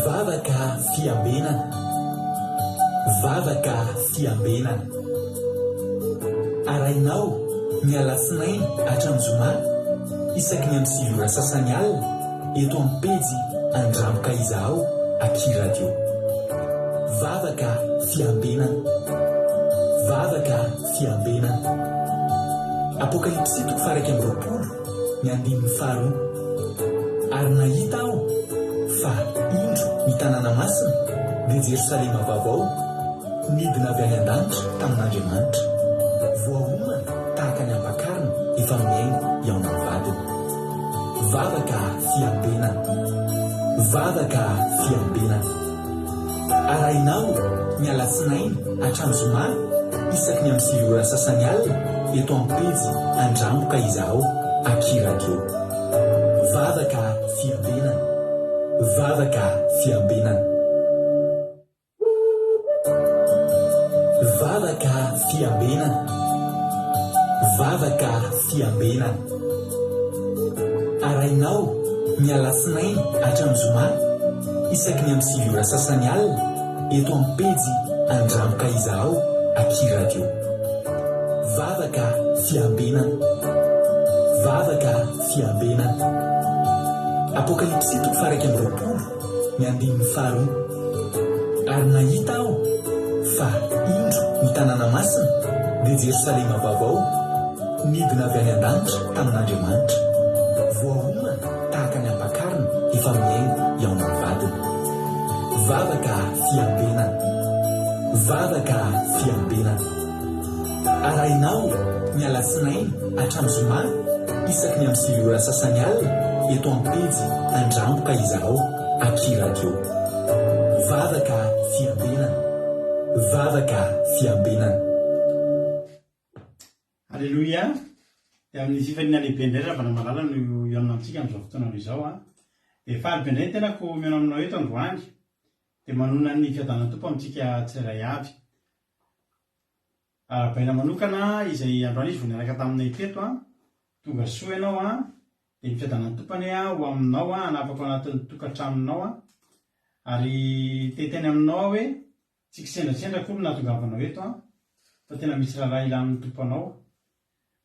Vavaka fiambenana Vavaka fiambenana Arahinao ny alatsinainy hatramin'ny zoma isaky ny amin'ny 9 ora sasany alina eto amin'ny pejy Andramo ka izahao aky radio. Vavaka fiambenana Vavaka fiambenana Apokalypsy toko faha 21 ny andininy faharoa. Ary nahita aho fa, indro, ny tanàna masina, dia Jerosalema vaovao, nidina avy any an-danitra tamin'Andriamanitra, voaomana tahaka ny ampakarina efa mihaingo hihaona amin'ny vadiny. Vavaka fiambenana. Vavaka fiambenana. Arahinao ny alatsinainy hatramin'ny zoma isaky ny amin'ny 9 ora sasany alina eto amin'ny pejy Andramo ka izahao aky radio. Vavaka fiambenana. Vavaka fiambenana. Vavaka fiambenana. Vavaka fiambenana. Arahinao ny alatsinainy hatramin'ny zoma isaky ny amin'ny 9 ora sasany alina eto amin'ny pejy Andramo ka izahao aky radio. Vavaka fiambenana. Vavaka fiambenana. Apokalypsy toko faha 21 ny andininy faharoa. Ary nahita aho fa, indro, ny tanàna masina, dia Jerosalema vaovao, nidina avy any an-danitra tamin'Andriamanitra, voaomana tahaka ny ampakarina efa mihaingo hihaona amin'ny vadiny. Vavaka fiambenana. Vavaka fiambenana. Arahinao ny alatsinainy hatramin'ny zoma isaky ny amin'ny 9 ora sasany alina eto amin'ny pejy Andramo ka izahao aky radio. Vavaka fiambenana. Vavaka fiambenana. Aleloia! Dia amin'ny fifaliana lehibe indray ry havana malala no hihaonana amintsika amin'izao fotoana izao an! Dia faly be indray ny tenako mihaona aminao eto androany. Dia manonona ny fiadanan'ny Tompo amintsika tsirairay avy. Arahabaina manokana izay androany izy vao niaraka taminay teto an! Tonga soa ianao an! Dia ny fiadanan'ny Tompo anie ho aminao an, hanapaka ao anatin'ny tokantranonao an! Ary te hiteny aminao aho hoe Tsy kisendrasendra akory no nahatongavanao eto an, fa tena misy raharaha ilan'ny Tompo anao,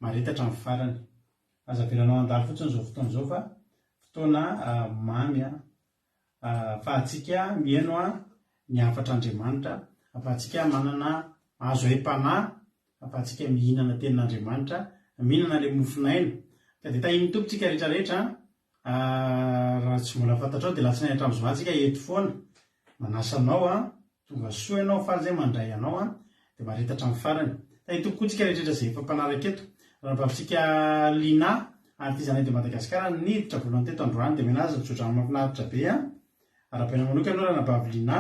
mahareta hatramin'ny farany. Aza avelanao handalo fotsiny izao fotoana izao fa fotoana mamy an, ahafahantsika mihaino ny hafatr'Andriamanitra, ahafahantsika manana mahazo aim-panahy, ahafahantsika mihinana tenin'Andriamanitra, mihinana ilay mofon'aina. Ka dia tahian'ny Tompo tsika rehetra rehetra an, Raha tsy mbola fantatrao dia latsinainy hatramin'ny zoma tsika eto foana manasa anao an, tonga soa ianao faly zay mandray anao an, dia mahareta hatramin'ny farany. Tahin'ny Tompo koa tsika rehetra izay efa mpanaraka eto. Rahavavintsika Lina, artisanat de Madagascar niditra voalohany teto androany dia omena azy ny tsodrano mahafinaritra be an. Arahabaina manokana ianao ranabavy Lina.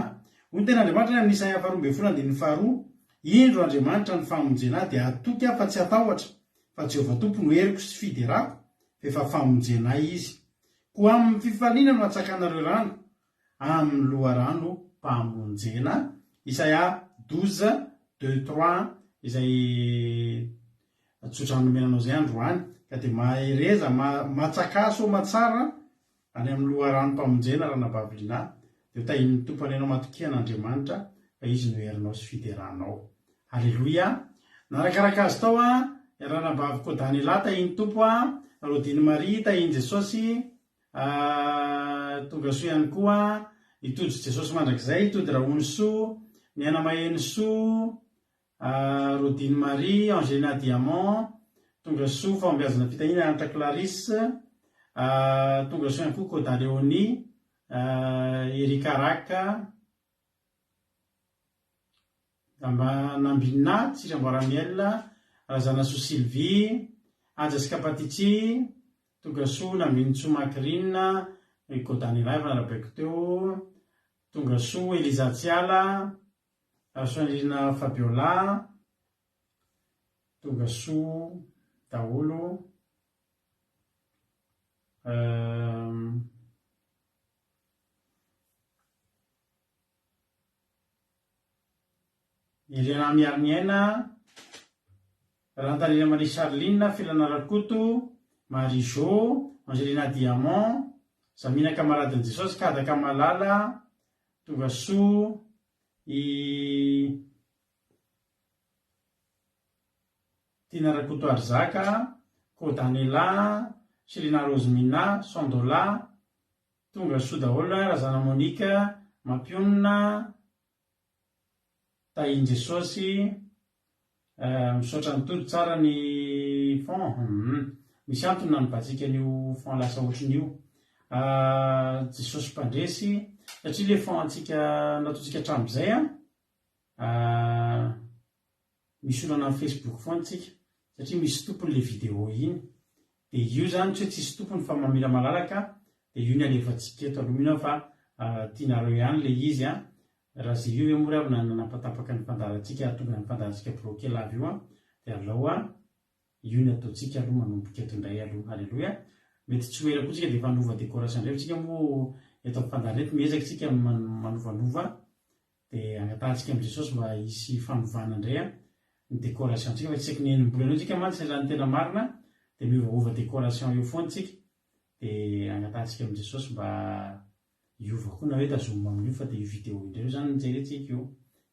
Hoy ny tenin'Andriamanitra any amin'ny Isaia faharoa 12 andininy faharoa, Indro Andriamanitra ny famonjena ahy dia hatoky aho fa tsy hatahotra, fa Jehovah Tompo no heriko sy fiderako, fa efa famonjena ahy Izy. Koa amin' ny fifaliana no hatsakanareo rano, amin' ny loharanom-pamonjena. Isaia 12, deux, trois, izay tsodrano nomena anao izay androany. Ka dia mahereza, matsakà soamatsara Any amin'ny loharanom-pamonjena Ranabavy Lina, dia ho tahian'ny Tompo anie anao matokia an'Andriamanitra fa Izy no herinao sy fideranao. Aleloia! Narakaraka azy tao an, Ranabavy Kodanela tahian'ny Tompo an, Rodine Marie tahian'i Jesosy, tonga soa ihany koa, i Tojo Jesosy Mandrakizay, Tody Rahonisoa, Miaina Mahenosoa, Rodine Marie, Angelina Diamant, tonga soa fahombiazana fitahiana Hanitra Clarisse, tonga soa ihany koa Koda Léonie, Erika Raka, Nambinina, Tsiry Amboaramiel, Razanasoa Sylvie, Haja sy Kapatichi, tonga soa Nambinintsoa Macrine, Koda Niraiva narabaiko teo, tonga soa Eliza Tsiala, Rasoanirina Fabiola, tonga soa daholo. Irena Miariniaina, Rantanirina Marie Charline, Felana Rakoto, Marie Jo, Angelina Diamant. Zamina kamaradin'i Jesosy, Kadaka Malala, tonga soa, i Tiana Rakotoarizaka, Kodanela, Shirina Rosemina, Sandola, tonga soa daholo, Razana Monique, Mampionona, Tahin'i Jesosy eh, misaotra an'i Tojo tsara ny fond hum misy antony nanovantsika an'io fond lasa ohatrin'io ah, Jesosy mpandresy satria le fond antsika nataontsika hatramin'izay an ah, misy olana amin'ny Facebook foana tsika satria misy tompony le vidéo iny de io zany tsy hoe tsisy tompony fa mamela malalaka de io ny alefantsika eto aloha mino aho fa tianareo ihany le izy an raha ze io ve moa ry havana nanapatapaka ny fandaharantsika hahatonga ny fandaharantsika bloqué lava io an de alao an io ny ataontsika aloha manomboka eto indray aloha aleloia mety tsy ho ela koa tsika de efa hanova décoration indray fa tsika moa eto amin'ny fandaharana eto miezaka tsika manovanova Dia angatahantsika amin'i Jesosy mba hisy fanovana indray an, ny décoration tsika fa tsy isaky ny enim-bolana eo tsika mantsy raha ny tena marina dia miovaova décoration eo foana tsika, dia angatahantsika amin'i Jesosy mba hiova koa na hoe tazomina amin'io fa dia io vidéo indray io izany no jerentsika io,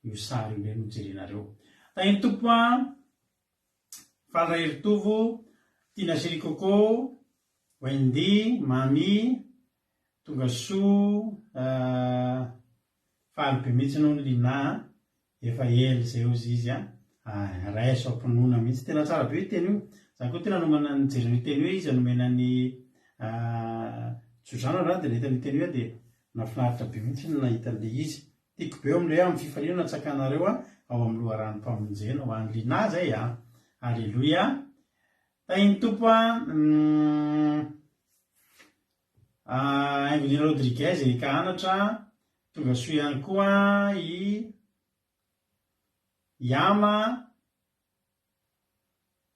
io sary io indray no jerenareo. Tahin'ny Tompo an! Faly Raheritovo, Tiana Chérie Coco, Wendy, Mamy, Tonga soa eh, faly be mihitsy hono Lina a, efa ela izay hozy izy a, raiso am-pinoana mihitsy, tena tsara be io teny io, za koa tena nomana nijery an'io teny io izy nomena an'i tsodrano ary dia nahita an'io teny io aho dia nahafinaritra be mihitsy ny nahita an'ilay izy, tiako be eo amin'ilay hoe amin'ny fifaliana no atsakanareo ao amin'ny loharanom-pamonjena, ho an'i Lina izay a, Aleloia, tahin'ny Tompo a. Haingon'i Rodriguez i Kahanatra, tonga soa ihany koa i Yama,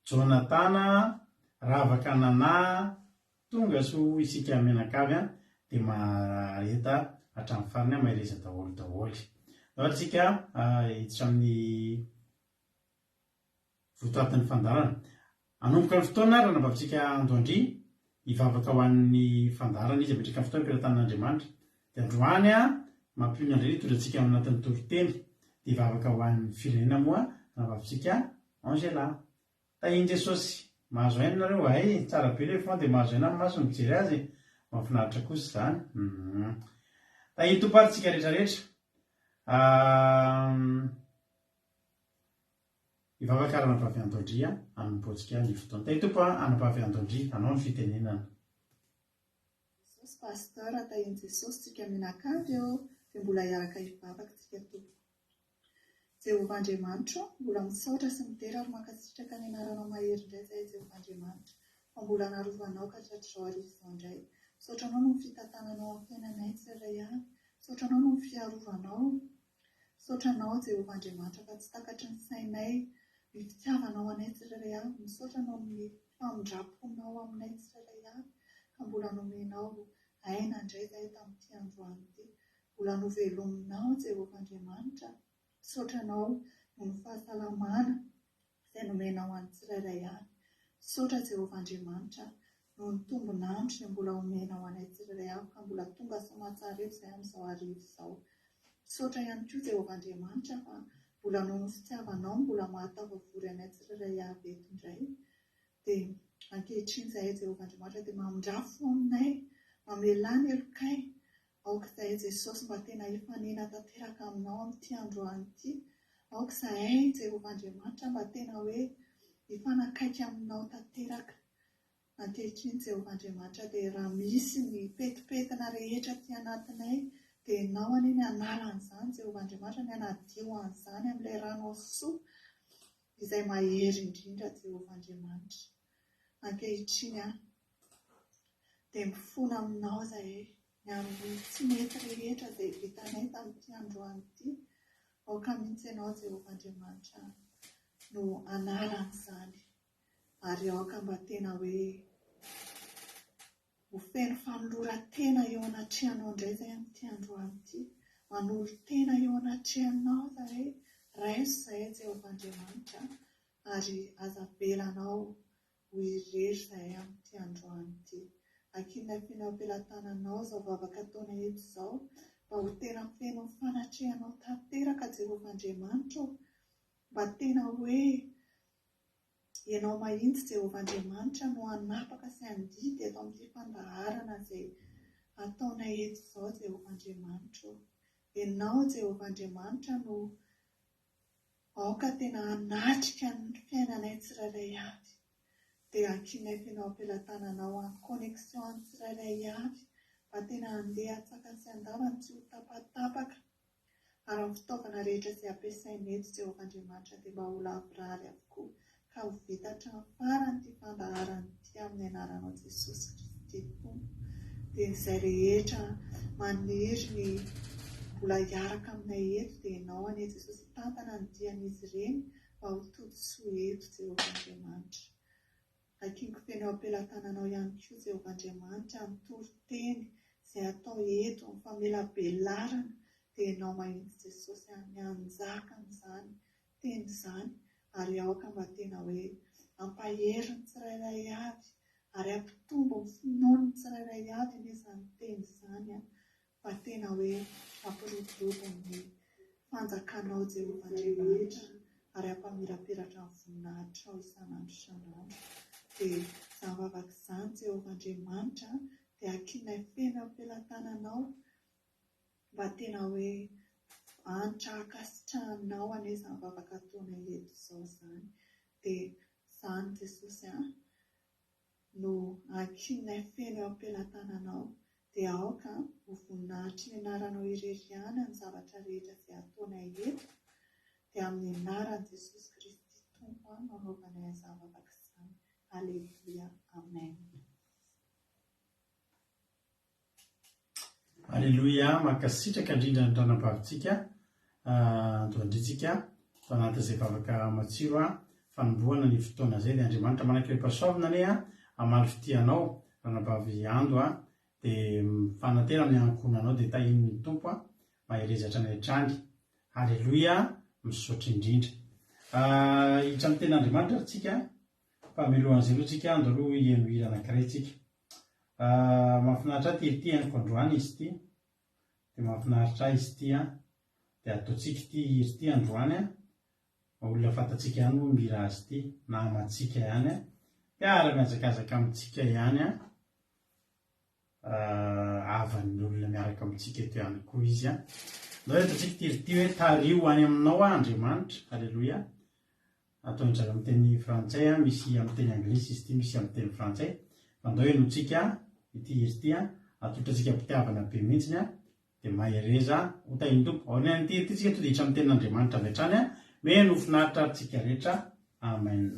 Jonatana, Ravaka Nana, tonga soa isika mianakavy an, dia mahareta hatramin'ny farany an, mahereza daholo daholo. Ndao ary tsika hiditra amin'ny votoatin'ny fandaharana. Hanomboka ny fotoana ary ranabavintsika Andoandria hivavaka ho an'ny fandaharana izy hametraka ny fotoana am-pelatanan'Andriamanitra. Dia androany mampionona indray ny hitondra antsika ao anatin'ny toriteny. Dia hivavaka ho an'ny firenena moa ranabavintsika Angela. Tahin'i Jesosy. Mahazo aina nareo? Hay, tsara be ilay fond dia mahazo aina ny maso mijery azy e. Mahafinaritra kosa izany. Hum. Tahin'ny Tompo ary tsika rehetra rehetra. Hivavaka Ranabavy Andondria hanombohantsika ny fotoana. Tahin'ny Tompo an, Anabavy Andondria, anao ny fitenenana. Jesosy Pasteur tahin'i Jesosy tsika mianakavy ô dia mbola hiaraka hivavaka tsika tompoko. Jehovah Andriamanitro ô mbola misaotra sy midera ary mankasitraka ny anaranao mahery indray zahay Jehovah Andriamanitra fa mbola narovanao ka tratr'izao hariva izao indray. Misaotra anao noho ny fitantananao amin'ny fiainanay tsirairay avy. Misaotra anao noho ny fiarovanao. Misaotra Anao Jehovah Andriamanitra fa tsy takatry ny sainay ny fitiavanao anay tsirairay avy, misaotra Anao amin'ny famindram-ponao aminay tsirairay avy ka mbola nomenao aina indray izahay tamin'ity androany ity, mbola novelominao Jehovah Andriamanitra, misaotra Anao noho ny fahasalamana izay nomenao an'ny tsirairay avy. Misaotra Jehovah Andriamanitra noho ny tombon'andro izay mbola omenao anay tsirairay avy ka mbola tonga soamatsara eto izahay amin'izao hariva izao. Misaotra ihany koa Jehovah Andriamanitra fa mbola noho ny fitiavanao no mbola mahatafavory anay tsirairay avy eto indray. Dia ankehitriny izahay Jehovah Andriamanitra dia mamindrà fo aminay, mamelà ny helokay, Aoka izahay Jesosy mba tena hifanena tanteraka aminao amin'ity androany ity. Aoka izahay Jehovah Andriamanitra mba tena hoe hifanakaiky aminao tanteraka. Ankehitriny Jehovah Andriamanitra dia raha misy ny petipetina rehetra aty anatinay dia Ianao anie ny hanala an'izany Jehovah Andriamanitra, ny hanadio an'izany amin'ilay ranao soa izay mahery indrindra Jehovah Andriamanitra. Ankehitriny aho dia mifona aminao izahay ny amin'ny tsy mety rehetra izay vitanay tamin'ity androany ity. Aoka mihitsy Ianao, Jehovah Andriamanitra, no hanala an'izany. Ary aoka mba tena hoe ho feno fanoloran-tena eo anatrehanao indray izahay amin'ity androany ity. Manolo-tena eo anatrehanao izahay. Raiso izahay, Jehovah Andriamanitra, ary aza avelanao ho irery izahay amin'ity androany ity. Ankinina feno eo am-pelatananao izao vavaka ataonay eto izao, mba ho tena feno ny fanatrehanao tanteraka Jehovah Andriamanitra ô, mba tena hoe Ianao mahitsy Jehovah Andriamanitra no hanapaka sy handidy eto amin'ity fandaharana izay ataonay eto izao Jehovah Andriamanitra ô. Ianao Jehovah Andriamanitra no aoka tena hanatrika ny fiainanay tsirairay avy. Dia ankinay feno am-pelatananao any connexion any tsirairay avy mba tena handeha an-tsakany sy an-davany tsy ho tapatapaka. Ary ny fitaovana rehetra izay ampiasaina eto, Jehovah Andriamanitra, dia mba ho lavorary avokoa, ka ho vita hatramin'ny farany ity fandaharana ity amin'ny anaranao Jesosy Kristy Tompo. Dia izay rehetra maniry ny mbola hiaraka aminay eto, dia Ianao anie Jesosy hitantana ny dian'izy ireny mba ho tody soa eto, Jehovah Andriamanitra. Ankiniko teny eo am-pelatananao ihany koa, Jehovah Andriamanitra, ny toriteny izay atao eto, ny famelabelarana, dia Ianao mahitsy Jesosy a, ny hanjaka amin'izany teny izany, ary aoka mba tena hoe hampahery ny tsirairay avy, ary hampitombo ny finoan'ny tsirairay avy anie izany teny izany a, Fa tena hoe hampiroborobo ny fanjakanao Jehovah Andriamanitra ary hampamirapiratra ny voninahitrao isan'andro isan'andro. Dia izany vavaka izany Jehovah Andriamanitra dia ankinay feno eo am-pelatananao mba tena hoe hanitra hankasitrahanao anie izany vavaka ataonay eto izao izany. Dia izany Jesosy an! no ankininay feno eo am-pelatananao, dia aoka ho voninahitry ny anaranao irery ihany ny zavatra rehetra izay ataonay eto, dia amin'ny anaran'i Jesosy Kristy Tompo no anaovanay an'izany vavaka izany. Aleloia. Amen. Aleloia, mankasitraka indrindra ny ranabavintsika andohandritsika tao anatin'izay vavaka matsiro fanombohana ny fotoana izay dia Andriamanitra manankerim-pahasoavana anie hamaly fitia anao ranabavy Ando a dia mifanantena amin'ny ankohonanao dia tahian'ny Tompo a mahereza hatrany hatrany Aleloia misaotra indrindra hiditra amin'ny tenin'Andriamanitra ary tsika fa mialohan'izay aloha tsika ando aloha hihaino hira anankiray tsika Mahafinaritra ahy ity hira ity, henoko androany izy ity, dia mahafinaritra ahy izy ity an, dia ataontsika ity hira ity androany an, olona fantatsika ihany moa mihira azy ity, namantsika ihany an, mpiara-mihazakazaka amintsika ihany an, havan'ny olona miaraka amintsika eto ihany koa izy an. Ndao ataontsika ity hira ity hoe tariho any aminao aho Andriamanitra, aleloia. Ataon-dry zareo amin'ny teny frantsay an, misy amin'ny teny anglisy izy ity, misy amin'ny teny frantsay. Fa andao henointsika ity hira ity an, atolotra antsika am-pitiavana be mihitsiny an, dia mahereza ho tahian'ny Tompo. Aorian'ity hira ity tsika tonga hiditra amin'ny tenin'Andriamanitra avy hatrany an, meno ho finaritra ary tsika rehetra. Amen.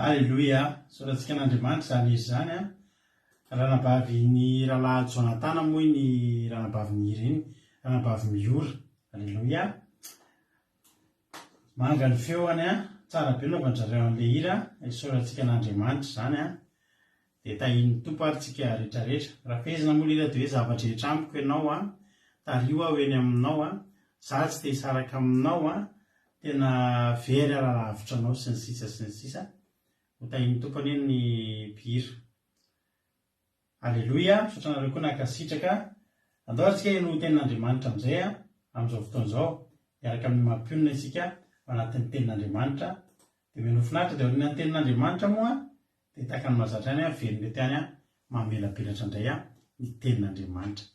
Aleloia! Isaorantsika an'Andriamanitra izany hira izany an! Ranabavin'i rahalahy Jonatana moa iny ranabavy nihira iny, ranabavy Miora. Aleloia! Manga ny feony an! Tsara be ny anaovan-dry zareo an'ilay hira, isaorantsika an'Andriamanitra izany an! Dia tahian'ny Tompo ary tsika rehetra rehetra. Raha fehezina moa ilay hira dia hoe zava-drehetra amiko ianao an, tariho aho eny aminao an, za tsy te hisaraka aminao an, tena very aho raha lavitra anao sy ny sisa sy ny sisa. Ho tahian'ny Tompo anie ny mpihira. Aleloia, misaotra anareo koa nankasitraka. Andao ary tsika heno tenin'Andriamanitra amin'izay an, amin'izao fotoana izao. Hiaraka amin'ny mampionona isika ao anatin'ny tenin'Andriamanitra. Dia mino ho finaritra dia aorianan'ny tenin'Andriamanitra moa dia tahaka ny mahazatra ihany an, velona eto ihany an, mamelabelatra indray an, ny tenin'Andriamanitra.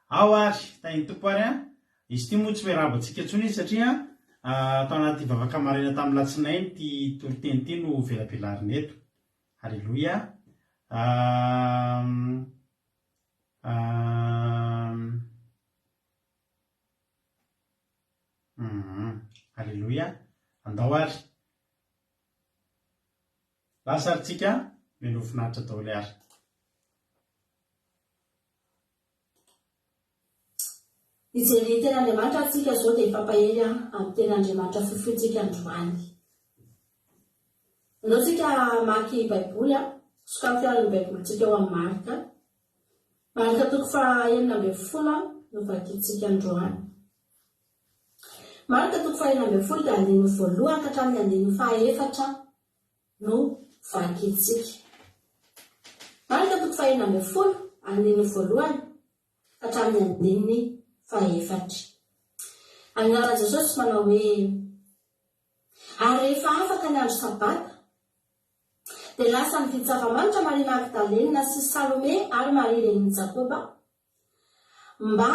Ao ary, tahin'ny Tompo ary an, izy ity moa tsy miarahaba antsika intsony izy satria tao anaty vavaka maraina tamin'ny latsinainy ity toriteny ity no velabelarina eto. Aleloia. Ahm. Ahm. Hum. Aleloia. Andao ary. Lasa ary tsika, mino ho finaritra daholo ary. Hijery ny Tenin'Andriamanitra ary tsika izao dia hifampahery amin'ny Tenin'Andriamanitra fohifohintsika androany. Andao tsika hamaky Baiboly, sokafy ary ny Baibolintsika ao amin'ny Marka. Marka toko faha 16 no vakintsika androany. Marka toko faha 16 dia andininy voalohany ka hatramin'ny andininy faha efatra no vakintsika. Marka toko faha 16 andininy voalohany ka hatramin'ny andininy faha efatra. Amin'ny anaran'i Jesosy manao hoe, Ary rehefa afaka ny andro Sabata, dia lasa nividy zava-manitra Maria Magdalena sy Salome ary Maria renin'i Jakoba mba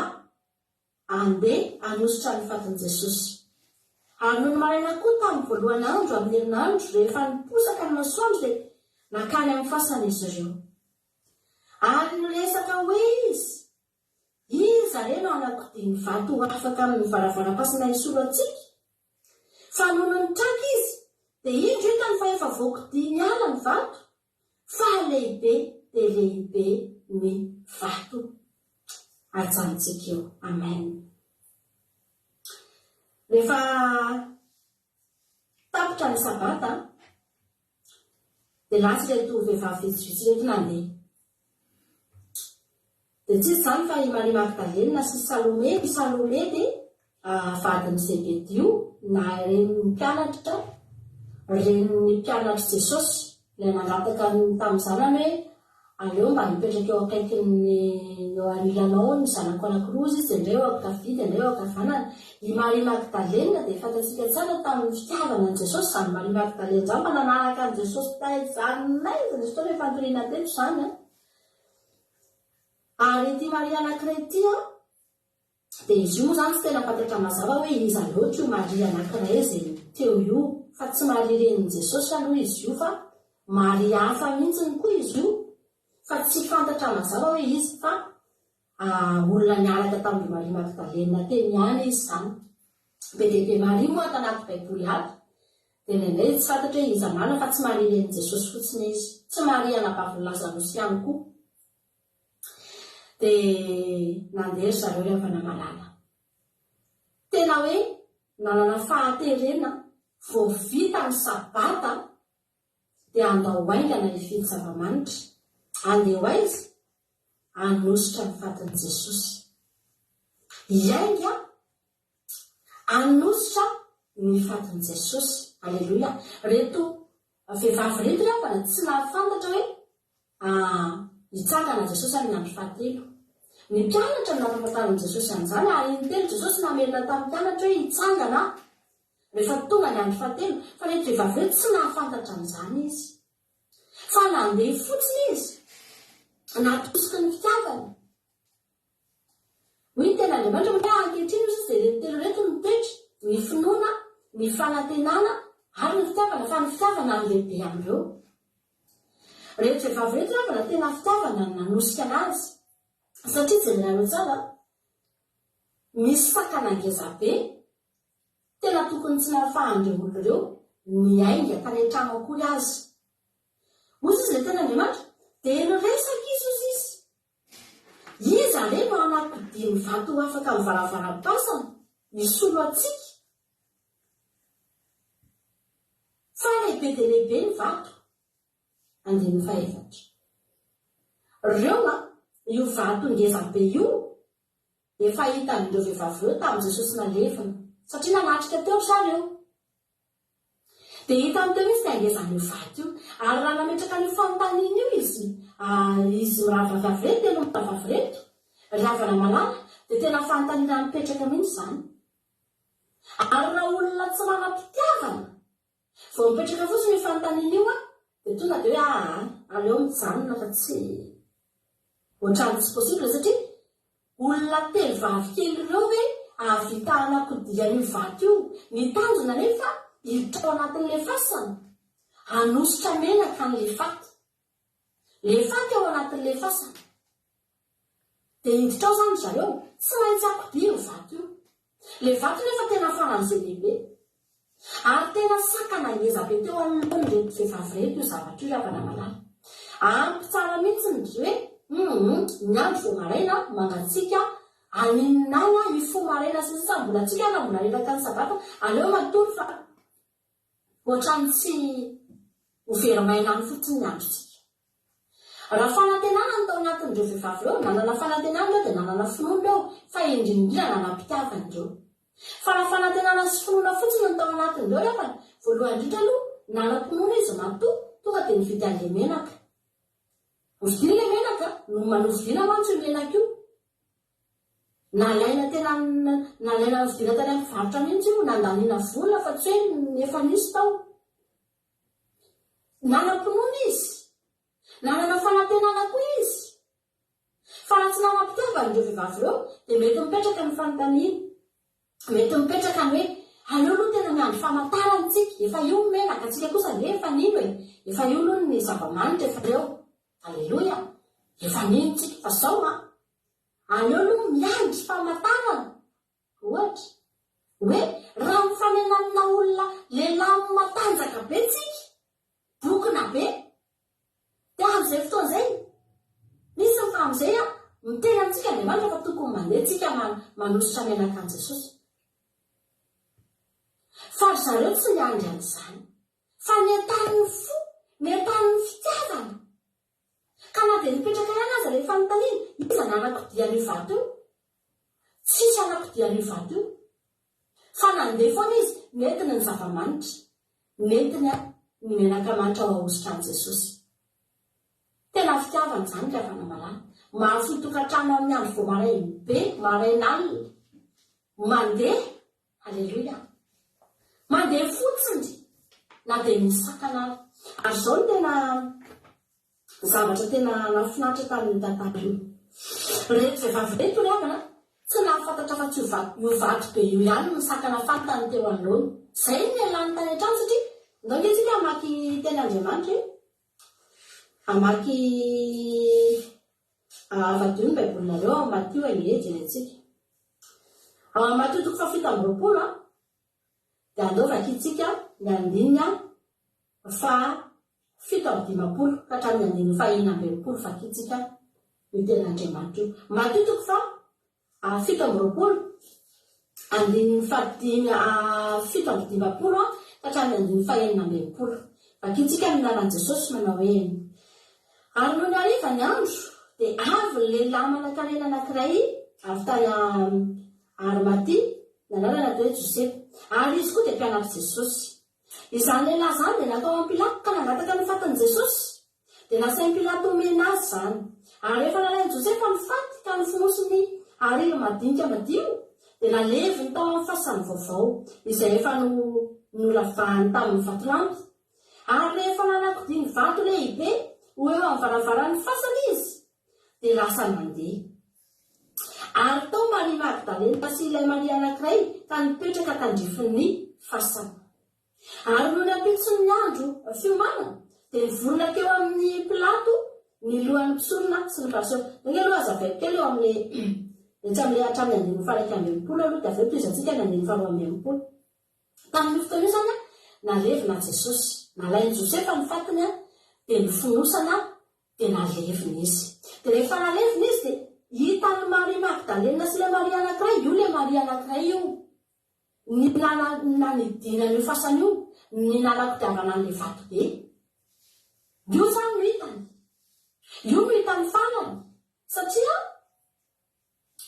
Andeha hanosotra ny fatin'i Jesosy. Ary nony maraina koa tamin'ny voalohany andro amin'ny herinandro, rehefa niposaka ny masoandro, dia nankany amin'ny fasana izy ireo. Ary niresaka hoe izy, Iza re no hanakodia ny vato ho afaka amin'ny varavaram-pasana hisolo antsika? Fa nony nitraka izy, dia indro hitany fa efa voakodia niala ny vato, Fa lehibe dia lehibe ny vato ajanontsika eo. Amen. Rehefa tapitra ny sabata dia lasa ireto vehivavy vitsivitsy ireto nandeha. Dia tsy iza izany fa i Maria Magdalena sy Salome. I Salome dia vadin'i Zebedio na renin'ny mpianatra, renin'ny mpianatr'i Jesosy, ilay nangataka tamin'ny zanany hoe aleo mba hipetraka eo akaikin'ny eo anilanao ny zanako anankiroa hozy izy, dia indray eo ankavia dia indray eo ankavanana. I Maria Magdalena dia fantatsika tsara tamin'ny fitiavana an'i Jesosy izany Maria Magdalena izany fa nanaraka an'i Jesosy taiza n'aiza nisy fotoana efa nitoriana teto izany an. Ary ity Maria anankiray ity an, dia izy io moa izany tsy tena fantatra mazava hoe iza loatra io Maria anankiray izay teo io, fa tsy Maria renin'i Jesosy aloha izy io fa Maria hafa mihitsiny koa izy io, fa tsy fantatra mazava hoe iza fa olona niaraka tamin-dry Maria Magdalena teny ihany izy izany. Be dia be Maria moa ato anaty Baiboly ato, dia indraindray tsy fantatra hoe iza marina fa tsy Maria renin'i Jesosy fotsiny izy. Tsy Maria anabavin'i Lazarosy ihany koa. Dia nandeha ry zareo ry havana malala. Tena hoe nanana fahaterena vao vita ny sabata dia andao haingana hifidy zava-manitra. Andeha ho aiza? Hanositra ny fatin'i Jesosy. Hiainga hanositra ny fatin'i Jesosy. Aleloia. Reto vehivavy ireto ry havana tsy nahafantatra hoe hitsangana Jesosy amin'ny andro fahatelo. Ny mpianatra no nampahafantarin'i Jesosy an'izany ary intelo Jesosy namerina tamin'ny mpianatra hoe hitsangana aho rehefa tonga ny andro fahatelo. Fa ireto vehivavy ireto tsy nahafantatra an'izany izy. Fa nandeha fotsiny izy, natosiky ny fitiavany. Hoy ny Tenin'Andriamanitra hoe, Ankehitriny, hoy izy, dia ireto telo ireto no toetra, ny finoana, ny fanantenana ary ny fitiavana, fa ny fitiavana no lehibe amin'ireo. Ireto vehivavy ireto angamba tena fitiavana no nanosika anazy, satria jerenareo tsara, misy sakana ngeza be, tena tokony tsy nahafahan'ireo olona ireo niainga tany an-trano akory aza. Hozy izy ilay tenin'Andriamanitra, dia niresaka izy hozy izy. Iza re no hanakodia ny vato ho afaka amin'ny varavaram-pasana hisolo antsika? Fa lehibe dia lehibe ny vato. Andininy fahefatra. Reo a, io vato ngeza be io efa hitan'ireo vehivavy ireo tamin'i Jesosy nalevina, satria nanatrika teo ry zareo. Dia hitany teo mihitsy ny hangezan'io vato io. Ary raha nametraka an'io fanontaniana io izy, izy mirahavavy avy ireto, telo mirahavavy ireto, ry havana malala, dia tena fanontaniana mipetraka mihitsy izany. Ary raha olona tsy manam-pitiavana, vao mipetraka fotsiny io fanontaniana io, dia tonga dia hoe aa, aleo mijanona fa tsy ohatran'ny tsy possible satria Olona telo vavy kely ireo ve hahavita hanakodia an'io vato io? Ny tanjona anefa hiditra ao anatin'ilay fasana, hanosotra menaka an'ilay faty. Ilay faty ao anatin'ilay fasana. Dia hiditra ao izany ry zareo, tsy maintsy hakodia io vato io. Ilay vato nefa tena faran'izay lehibe. Ary tena sakana ngeza be teo anoloan'ireto vehivavy ireto io zavatra io ry havana malala. Ampy tsara mihitsy ny hoe humm ny andro vao maraina mangatsiaka haninona ahy hifoha maraina sy ny sisa mbola tsika ary mbola reraka ny sabata aleo matory fa ohatran'ny tsy ho very maina any fotsiny ny androntsika. Raha fanantenana no tao anatin'ireo vehivavy ireo, nanana fanantenana ireo dia nanana finoana ireo, fa indrindra nanam-pitiavana ireo. Fa raha fanantenana sy finoana fotsiny no tao anatin'ireo ry havana, voalohany indrindra aloha, nanam-pinoana izy matoa tonga dia nividy an'ilay menaka. Novidiany ilay menaka, novidiana mantsy io menaka io. Nalaina tena nalaina novidiana tany amin'ny mpivarotra mihitsy io, nandaniana vola fa tsy hoe efa nisy tao. Nanam-pinoana izy. Nanana fanantenana koa izy. Fa raha tsy nanam-pitiavana ireo vehivavy ireo, dia mety mipetraka ny fanontaniana. Mety mipetraka ny hoe, aleo aloha tena miandry famantarana isika, efa io ny menaka, antsika kosa ange efa nino e, efa io aloha ny zava-manitra efa eo. Aleloia! Efa nino isika, fa izao an, aleo aloha miandry famantarana. Ohatra, hoe raha mifanena amina olona lehilahy matanjaka be tsika, bokona be, dia amin'izay fotoana izay, misy ny fa amin'izay an, miteny amintsika Andriamanitra fa tokony mandeha tsika manosotra menaka an'i Jesosy. Fa ry zareo tsy niandry an'izany. Fa nentanin'ny fo, nentanin'ny fitiavana. Ka na dia nipetraka ihany aza ilay fanontaniana, iza no hanakodia an'io vato io? Tsisy hanakodia an'io vato io. Fa nandeha foana izy, nentiny ny zava-manitra. Nentiny ny menaka manitra ho ahosotra an'i Jesosy. Tena fitiavana izany ry havana malala. Mahafoy tokantrano amin'ny andro vao maraina be, maraina alina. Mandeha, Aleloia. Mandeha fotsiny na dia misakana ary. Ary izao no tena zavatra tena nahafinaritra tamin'io tantara io. Ireto vehivavy ireto ry havana tsy nahafantatra afa-tsy io vato io vato be io ihany no sakana fantany teo anoloany. Izay no nialany tany an-trano satria ndao ange tsika hamaky tenin'Andriamanitra e. Hamaky avadio ny baibolinareo ao Matio ange jerentsika. Ao amin'ny Matio toko fahafito amby 20 an, dia andao vakintsika ny andininy faha 57 ka hatramin'ny andininy faha 66 vakintsika io tenin'Andriamanitra io. Matio toko faha 27 andininy faha dimy 57 ka hatramin'ny andininy faha 66. Vakintsika amin'ny anaran'i Jesosy manao hoe, Ary nony hariva ny andro, dia avy ny lehilahy manan-karena anankiray avy tany Arimatia, ny anarany atao hoe Josefa, ary izy koa dia mpianatr'i Jesosy. Izany lehilahy izany dia nankao amin'i Pilato ka nangataka ny fatin'i Jesosy. Dia nasain'i Pilato homena azy izany. Ary rehefa nalain'i Josefa ny faty ka nofonosiny hariry madinika madio, dia naleviny tao amin'ny fasany vaovao, izay efa nolavahany tamin'ny vatolampy. Ary rehefa nanakodia ny vato lehibe ho eo amin'ny varavaran'ny fasana izy, dia lasa nandeha. Ary tao Maria Magdalena sy ilay Maria anankiray ka nipetraka tandrifin'ny fasana. Ary nony ampitson'ny andro fiomanana, dia nivorona teo amin'i Pilato ny lohan'ny mpisorona sy ny Fariseo. Enga aloha hazavaiko kely eo amin'ilay, etsy amin'ilay hatramin'ny andininy faha-61 aloha, dia avy eo tohizantsika ny andininy faha-62. Tamin'io fotoana io izany, nalevina Jesosy. Nalain'i Josefa ny fatiny. Dia nofonosana dia nalevina izy. Dia rehefa nalevina izy dia hitan'i Maria Magdalena sy ilay Maria anankiray, io ilay Maria anankiray io, ny nanidina an'io fasana io, ny nanakodiavana an'ilay vatobe. Io izany no hitany. Io no hitany farany. Satria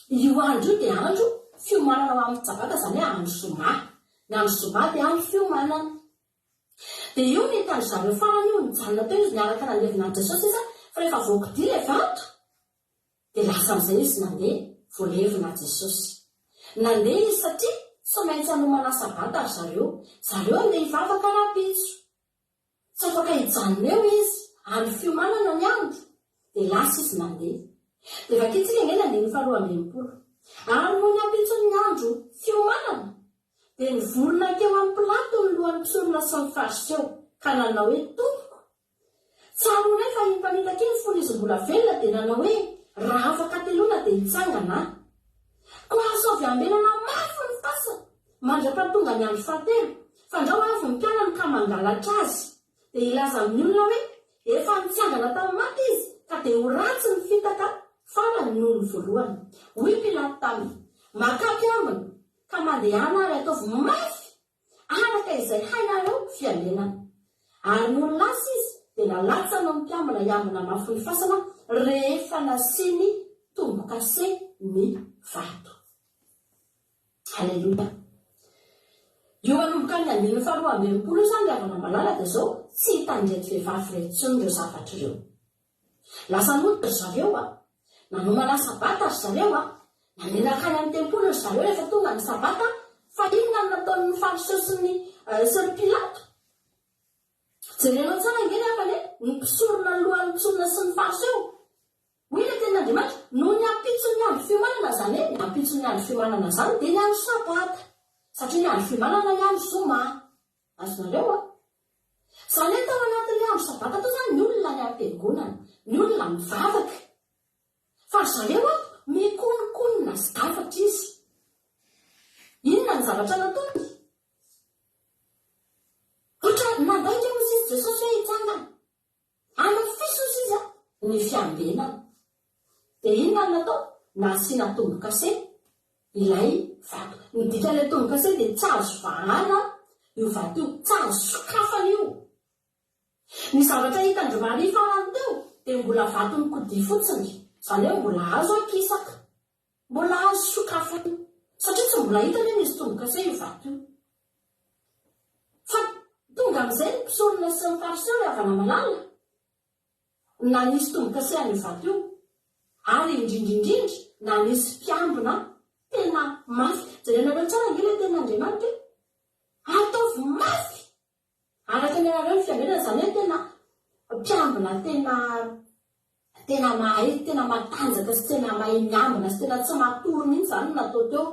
io andro io dia andro fiomanana ho amin'ny Sabata, izany hoe andro zoma. Ny andro zoma dia andro fiomanana. Dia io no hitan-dry zareo farany io, nijanona teo izy niaraka nandevina an'i Jesosy izy, fa rehefa voakodia ilay vato, dia lasa amin'izay izy nandeha, voalevina Jesosy. Nandeha izy satria tsy maintsy hanomana Sabata ry zareo. Zareo andeha hivavaka rahampitso. Tsy afaka hijanona eo izy, andro fiomanana ny andro, dia lasa izy nandeha. Dia vakintsika ange ny andininy faharoa ambienimpolo. Ary nony ampitson'ny andro fiomanana, Dia nivory nankeo amin'i Pilato ny lohan'ny mpisorona sy ny Fariseo, ka nanao hoe, Tompoko, tsaroanay fa iny mpanitaka iny fony izy mbola velona dia nanao hoe, Raha afaka hateloana dia hitsangana aho. Koa asaovy ambenana mafy ny fasana, mandra-pahatonga ny andro fahatelo, fandrao avy ny mpianany ka mangalatra azy, dia hilaza amin'ny olona hoe, Efa nitsangana tamin'ny maty izy, ka dia ho ratsy ny fitaka farany noho ny voalohany. Hoy Pilato taminy, Makà mpiambina, Ka mandehana ary ataovy mafy araka izay hainareo fiambenana. Ary nony lasa izy, dia nalatsany ny mpiambina hiambina mafy ny fasana rehefa nasiany tombo-kase ny vato. Aleloia. Io manomboka amin'ny andininy faharoa ambienimpolo io izany ry havana malala dia izao, tsy hitan'ireto vehivavy ireto intsony ireo zavatra ireo. Lasa nody ry zareo a! Nanomana Sabata ry zareo a! Nandeha nankany amin'ny tempoly ry zareo rehefa tonga ny Sabata, fa inona no nataon'ny Fariseo sy ny sy ry Pilato? Jerenao tsara ange ry havana e! Ny mpisorona, ny lohan'ny mpisorona sy ny Fariseo. Hoy ilay tenin'Andriamanitra, Nony ampitson'ny andro fiomanana, izany hoe ny ampitson'ny andro fiomanana izany dia ny andro Sabata, satria ny andro fiomanana ny andro Zoma. Azonareo a! Izany hoe tao anatin'ilay andro sabata tao izany ny olona any am-piangonana, ny olona mivavaka. Fa ry zareo ato mikononkonona zavatra izy. Inona ny zavatra nataony? Ohatra nandainga hozy izy Jesosy hoe hitsangana. Hamafiso hozy izy ny fiambenana. Dia inona no natao? Nasiana tombo-kase ilay vato. Ny dikan'ilay tombo-kase dia tsy azo vahana io vato io, tsy azo sokafana io. Ny zavatra hitan-dry Maria farany teo dia mbola vato mikodia fotsiny, izany hoe mbola azo akisaka, mbola azo sokafana, satria tsy mbola hitany hoe misy tombo-kase io vato io. Fa tonga amin'izay ny mpisorona sy ny Fariseo ry havana malala, Nanisy tombo-kase an'io vato io, ary indrindra indrindra nanisy mpiambina tena mafy. Jerenareo tsara ange ilay tenin'Andriamanitra e! Ataovy mafy araka ny anareo ny fiambenana, izany hoe tena mpiambina tena tena mahay, tena matanjaka sy tena mahay miambina sy tena tsy matory mihitsy izany no natao teo.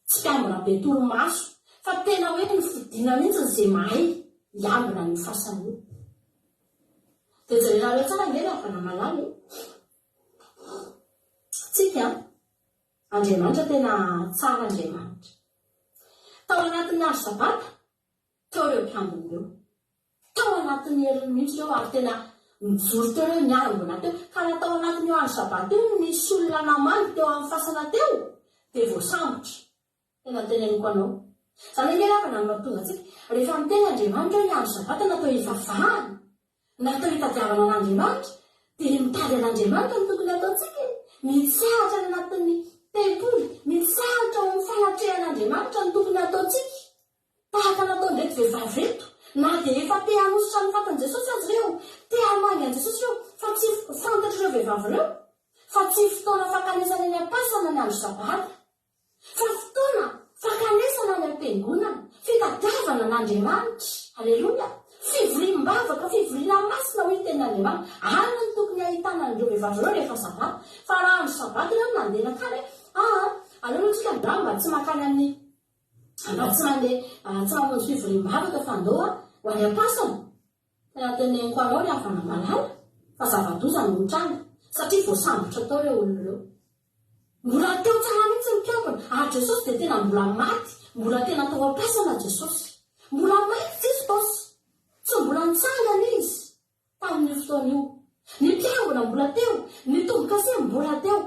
Tsy mpiambina be torimaso fa tena hoe nofidina mihitsy izay mahay hiambina an'io fasana io. Dia jerenareo tsara ange ry havana malala e! Tsika an! Andriamanitra tena tsara Andriamanitra. Tao anatin'ny andro sabata, teo ireo mpiambina ireo. Tao anatin'ny heriny mihitsy ireo ary tena nijoro teo ireo, niangona teo. Ka raha tao anatin'io andro sabata io no nisy olona namangy teo amin'ny fasana teo dia voasambotra. Tena teneniko anao. Izany ange ry havana no mahatonga antsika, rehefa miteny Andriamanitra hoe ny andro sabata natao hivavahana, natao hitadiavana an'Andriamanitra, dia mitady an'Andriamanitra no tokony hataontsika e. Mitsahatra any anatin'ny tempoly, mitsahatra ao amin'ny fanatrehan'Andriamanitra no tokony hataontsika. Tahaka nataon'ireto vehivavy ireto, na dia efa te hanosotra ny fatin'i Jesosy aza ireo, te hamangy an'i Jesosy ireo, fa tsy fantatr'ireo vehivavy ireo fa tsy fotoana fankanesana eny am-pasana ny andro Sabata, fa fotoana fankanesana any am-piangonana, fitadiavana an'Andriamanitra. Aleloia! Fivoriam-bavaka, fivoriana masina hoy ny tenin'Andriamanitra. Any no tokony hahitana an'ireo vehivavy ireo rehefa Sabata. Fa raha andro Sabata ireo no nandeha nankany hoe, aa, aleo aloha tsika androany mba tsy mankany amin'ny Anao tsy mandeha tsy mamonjy fivoriam-bavaka fa andao ho any am-pasana. Tena teneniko anao ry havana malala fa zava-doza no mitranga satria voasambotra tao ireo olona ireo. Mbola teo tsara mihitsy ny mpiambina ary Jesosy dia tena mbola maty, mbola tena tao am-pasana Jesosy. Mbola maty Jesosy. Tsy mbola nitsangana Izy. mbola teo, ny tombo-kase mbola teo.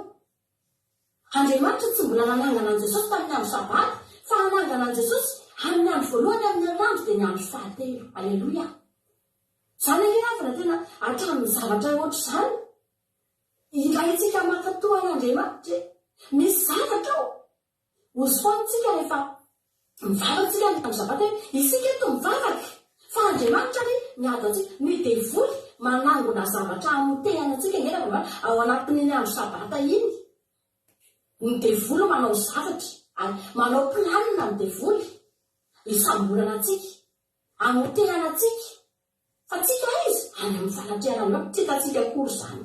Andriamanitra tsy mbola nanangana an'i Jesosy tamin'ny andro Sabata, fa hanangana an'i Jesosy amin'ny andro voalohany amin'ny herinandro, dia ny andro fahatelo. Aleloia! Izany ange havana tena hatramin'ny zavatra ohatr'izany ilaintsika mankatò an'Andriamanitra e! Misy zavatra ao hozoantsika rehefa mivavaka isika amin'ny andro Sabata hoe isika eto mivavaka fa Andriamanitra anie miady antsika. Ny devoly manangona zavatra hamotehana antsika ange raha ao anatin'iny andro Sabata iny. Ny devoly manao zavatra ary manao planina ny devoly hisamborana antsika. Hamotehana antsika. Fa tsika aiza? Any amin'ny fanatrehan'Andriamanitra. Tsy hitantsika akory izany.